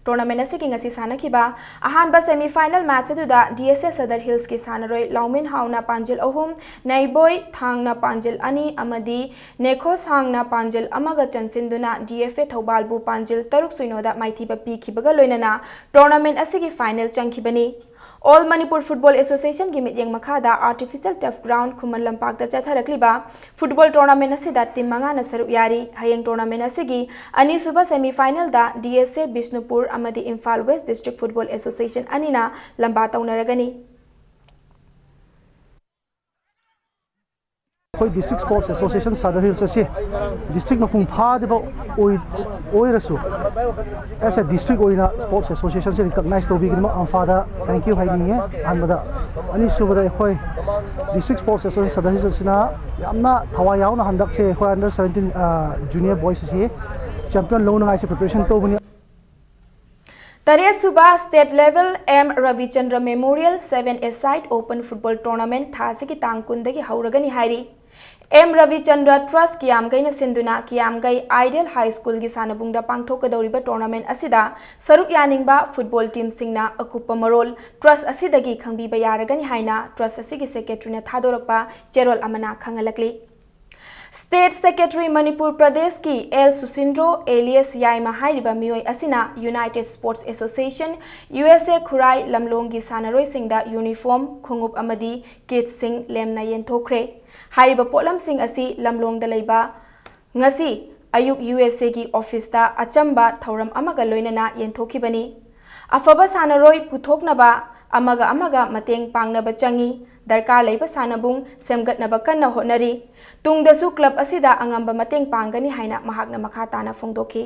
ꯇꯣꯔꯅꯥꯃꯦꯟ ꯑꯁꯤꯒꯤ ꯉꯁꯤ ꯁꯥꯟꯅꯈꯤꯕ ꯑꯍꯥꯟꯕ semi final match ꯑꯗꯨꯗ D S A Sadar Hills ꯀꯤ ꯁꯥꯟꯅꯔꯣꯏ ꯂꯥꯎꯃꯤꯟ ꯍꯥꯎꯅ ꯄꯥꯟꯖꯤꯜ ꯑꯍꯨꯝ, ꯅꯩꯕꯣꯏ ꯊꯥꯡꯅ ꯄꯥꯟꯖꯤꯜ ꯑꯅꯤ ꯑꯃꯗꯤ ꯅꯦꯈꯣ ꯁꯥꯡꯅ ꯄꯥꯟꯖꯤꯜ ꯑꯃꯒ ꯆꯟꯁꯤꯟꯗꯨꯅ D F A ꯊꯧꯕꯥꯜꯕꯨ ꯄꯥꯟꯖꯤꯜ ꯇꯔꯨꯛ ꯁꯤꯅꯣꯗ ꯃꯥꯏꯊꯤꯕ ꯄꯤꯈꯤꯕꯒ ꯂꯣꯏꯅꯅ ꯇꯣꯔꯅꯥꯃꯦꯟ ꯑꯁꯤꯒꯤ final ꯆꯪꯈꯤꯕꯅꯤ꯫ All Manipur Football Association ꯒꯤ ꯃꯤꯠꯌꯦꯡ ꯃꯈꯥꯗ Artificial Turf Ground ꯈꯨꯃꯟ ꯂꯝꯄꯥꯛꯇ ꯆꯠꯊꯔꯛꯂꯤꯕ ꯐꯨꯠꯕꯣꯜ ꯇꯣꯔꯅꯥꯃꯦꯟ ꯑꯁꯤꯗ ꯇꯤꯝ ꯃꯉꯥꯅ ꯁꯔꯨꯛ ꯌꯥꯔꯤ꯫ ꯍꯌꯦꯡ ꯇꯣꯔꯅꯥꯃꯦꯟ ꯑꯁꯤꯒꯤ ꯑꯅꯤꯁꯨꯕ semi final the D S A Bishnupur ꯑꯃꯗꯤ Imphal West District Football Association ꯑꯅꯤꯅ ꯂꯝꯕꯥ ꯇꯧꯅꯔꯒꯅꯤ꯫ ꯑꯩꯈꯣꯏ District Sports Association Sadar Hills ꯑꯁꯤ district ꯃꯄꯨꯡ ꯐꯥꯗꯕ ꯑꯣꯏ-, ꯑꯣꯏꯔꯁꯨ, as a district ꯑꯣꯏꯅ sports association ꯁꯤ recognize ꯇꯧꯕꯤꯒꯤꯗꯃꯛ ꯑꯝꯐꯥꯗ thank you ꯍꯥꯏꯅꯤꯡꯉꯦ꯫ ꯑꯍꯥꯟꯕꯗ, ꯑꯅꯤꯁꯨꯕꯗ, ꯑꯩꯈꯣꯏ District Sports Association Sadar Hills ꯑꯁꯤꯅ ꯌꯥꯝꯅ ꯊꯋꯥꯏ ꯌꯥꯎꯅ ꯍꯟꯗꯛꯁꯦ ꯑꯩꯈꯣꯏ under seventeen, ꯑ, junior boys ꯑꯁꯤ champion ꯂꯧꯅꯉꯥꯏꯁꯦ preparation ꯇꯧꯕꯅꯤ꯫ ꯇꯔꯦꯠꯁꯨꯕ State Level M Ravichandra Memorial Seven A Side Open Football Tournament ꯊꯥ ꯑꯁꯤꯒꯤ ꯇꯥꯡ ꯀꯨꯟꯗꯒꯤ ꯍꯧꯔꯒꯅꯤ ꯍꯥꯏꯔꯤ꯫ ꯑꯦꯝ ꯔꯕꯤꯆꯟꯗ꯭ꯔ ꯇ꯭ꯔꯁ ꯀꯤꯌꯥꯝꯒꯩꯅ ꯁꯤꯟꯗꯨꯅ ꯀꯤꯌꯥꯝꯒꯩ ꯑꯥꯏꯗꯤꯌꯦꯜ ꯍꯥꯏ ꯁ꯭ꯀꯨꯜꯒꯤ ꯁꯥꯟꯅꯕꯨꯡꯗ ꯄꯥꯡꯊꯣꯛꯀꯗꯧꯔꯤꯕ ꯇꯣꯔꯅꯥꯃꯦꯟꯠ ꯑꯁꯤꯗ ꯁꯔꯨꯛ ꯌꯥꯅꯤꯡꯕ ꯐꯨꯠꯕꯣꯜ ꯇꯤꯝꯁꯤꯡꯅ ꯑꯀꯨꯞꯄ ꯃꯔꯣꯜ ꯇ꯭ꯔꯁ ꯑꯁꯤꯗꯒꯤ ꯈꯪꯕꯤꯕ ꯌꯥꯔꯒꯅꯤ ꯍꯥꯏꯅ ꯇ꯭ꯔꯁ ꯑꯁꯤꯒꯤ ꯁꯦꯀ꯭ꯔꯦꯇꯔꯤꯅ ꯊꯥꯗꯣꯔꯛꯄ ꯆꯦꯔꯣꯜ ꯑꯃꯅ ꯈꯪꯍꯜꯂꯛꯂꯤ꯫ ꯁ꯭ꯇꯦꯠ ꯁꯦꯀ꯭ꯔꯦꯇꯔꯤ ꯃꯅꯤꯄꯨꯔ ꯄ꯭ꯔꯗꯦꯁꯀꯤ ꯑꯦꯜ ꯁꯨꯁꯤꯟꯗ꯭ꯔꯣ ꯑꯦꯂꯤꯌꯁ ꯌꯥꯏꯃ ꯍꯥꯏꯔꯤꯕ ꯃꯤꯑꯣꯏ ꯑꯁꯤꯅ united sports association, U S A Khurai ꯂꯝꯂꯣꯡꯒꯤ ꯁꯥꯟꯅꯔꯣꯏꯁꯤꯡꯗ ꯌꯨꯅꯤꯐꯣꯔꯝ, ꯈꯣꯡꯎꯞ ꯑꯃꯗꯤ ꯀꯤꯠꯁꯤꯡ ꯂꯦꯝꯅ ꯌꯦꯟꯊꯣꯛꯈ꯭ꯔꯦ꯫ ꯍꯥꯏꯔꯤꯕ ꯄꯣꯠꯂꯝꯁꯤꯡ ꯑꯁꯤ ꯂꯝꯂꯣꯡꯗ ꯂꯩꯕ ꯉꯁꯤ ꯑꯌꯨꯛ ꯌꯨ ꯑꯦꯁ ꯑꯦꯒꯤ ꯑꯣꯐꯤꯁꯇ ꯑꯆꯝꯕ ꯊꯧꯔꯝ ꯑꯃꯒ ꯂꯣꯏꯅꯅ ꯌꯦꯟꯊꯣꯛꯈꯤꯕꯅꯤ꯫ ꯑꯐꯕ ꯁꯥꯟꯅꯔꯣꯏ ꯄꯨꯊꯣꯛꯅꯕ ꯑꯃꯒ ꯑꯃꯒ ꯃꯇꯦꯡ ꯄꯥꯡꯅꯕ ꯆꯪꯏ꯫ ꯗꯔꯀꯥꯔ ꯂꯩꯕ ꯁꯥꯟꯅꯕꯨꯡ ꯁꯦꯝꯒꯠꯅꯕ ꯀꯟꯅ ꯍꯣꯠꯅꯔꯤ꯫ ꯇꯨꯡꯗꯁꯨ ꯀ꯭ꯂꯕ ꯑꯁꯤꯗ ꯑꯉꯝꯕ ꯃꯇꯦꯡ ꯄꯥꯡꯒꯅꯤ ꯍꯥꯏꯅ ꯃꯍꯥꯛꯅ ꯃꯈꯥ ꯇꯥꯅ ꯐꯣꯡꯗꯣꯛꯈꯤ꯫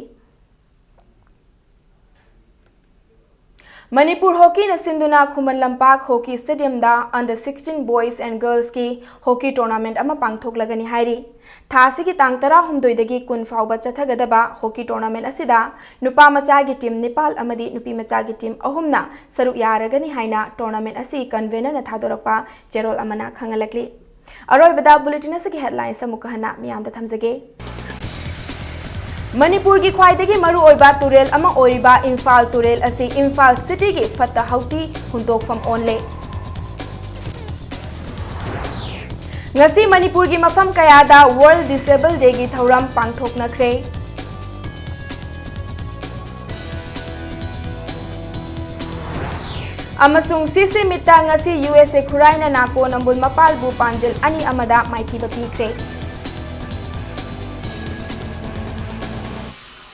ꯃꯅꯤꯄꯨꯔ ꯍꯣꯀꯤꯅ ꯁꯤꯟꯗꯨꯅ ꯈꯨꯃꯟ ꯂꯝꯄꯥꯛ ꯍꯣꯀꯤ ꯁ꯭ꯇꯦꯗꯤꯌꯝꯗ ꯑꯟꯗꯔ ꯁꯤꯛꯁꯇꯤꯟ ꯕꯣꯏꯁ ꯑꯦꯟ ꯒꯔꯜꯁꯀꯤ ꯍꯣꯀꯤ ꯇꯣꯔꯅꯥꯃꯦꯟꯠ ꯑꯃ ꯄꯥꯡꯊꯣꯛꯂꯒꯅꯤ ꯍꯥꯏꯔꯤ꯫ ꯊꯥ ꯑꯁꯤꯒꯤ ꯇꯥꯡ ꯇꯔꯥꯍꯨꯝꯗꯣꯏꯗꯒꯤ ꯀꯨꯟ ꯐꯥꯎꯕ ꯆꯠꯊꯒꯗꯕ ꯍꯣꯀꯤ ꯇꯣꯔꯅꯥꯃꯦꯟꯠ ꯑꯁꯤꯗ ꯅꯨꯄꯥ ꯃꯆꯥꯒꯤ ꯇꯤꯝ ꯅꯤꯄꯥꯜ ꯑꯃꯗꯤ ꯅꯨꯄꯤ ꯃꯆꯥꯒꯤ ꯇꯤꯝ ꯑꯍꯨꯝꯅ ꯁꯔꯨꯛ ꯌꯥꯔꯒꯅꯤ ꯍꯥꯏꯅ ꯇꯣꯔꯅꯥꯃꯦꯟꯠ ꯑꯁꯤ ꯀꯟꯚꯦꯅꯔꯅ ꯊꯥꯗꯣꯔꯛꯄ ꯆꯦꯔꯣꯜ ꯑꯃꯅ ꯈꯪꯍꯜꯂꯛꯂꯤ꯫ ꯑꯔꯣꯏꯕꯗ ꯕꯨꯂꯦꯇꯤꯟ ꯑꯁꯤꯒꯤ ꯍꯦꯗꯂꯥꯏꯟꯁ ꯑꯃꯨꯛꯀ ꯍꯟꯅ ꯃꯤꯌꯥꯝꯗ ꯊꯝꯖꯒꯦ꯫ ꯃꯅꯤꯄꯨꯔꯒꯤ ꯈ꯭ꯋꯥꯏꯗꯒꯤ ꯃꯔꯨꯑꯣꯏꯕ ꯇꯨꯔꯦꯜ ꯑꯃ ꯑꯣꯏꯔꯤꯕ ꯏꯝꯐꯥꯜ ꯇꯨꯔꯦꯜ ꯑꯁꯤ ꯏꯝꯐꯥꯜ ꯁꯤꯇꯤꯒꯤ ꯐꯠꯇ ꯍꯥꯎꯗꯤ ꯍꯨꯟꯗꯣꯛꯐꯝ ꯑꯣꯜꯂꯦ꯫ ꯉꯁꯤ ꯃꯅꯤꯄꯨꯔꯒꯤ ꯃꯐꯝ ꯀꯌꯥꯗ ꯋꯥꯔꯜꯗ ꯗꯤꯁꯦꯕꯜ ꯗꯦꯒꯤ ꯊꯧꯔꯝ ꯄꯥꯡꯊꯣꯛꯅꯈ꯭ꯔꯦ꯫ ꯑꯃꯁꯨꯡ ꯁꯤꯁꯤ ꯃꯤꯠꯇ ꯉꯁꯤ ꯌꯨ ꯑꯦꯁ ꯑꯦ ꯈꯨꯔꯥꯏꯅ ꯅꯥꯀꯣ ꯅꯝꯕꯨꯜ ꯃꯄꯥꯜꯕꯨ ꯄꯥꯟꯖꯜ ꯑꯅꯤ ꯑꯃꯗ ꯃꯥꯏꯊꯤꯕ ꯄꯤꯈ꯭ꯔꯦ꯫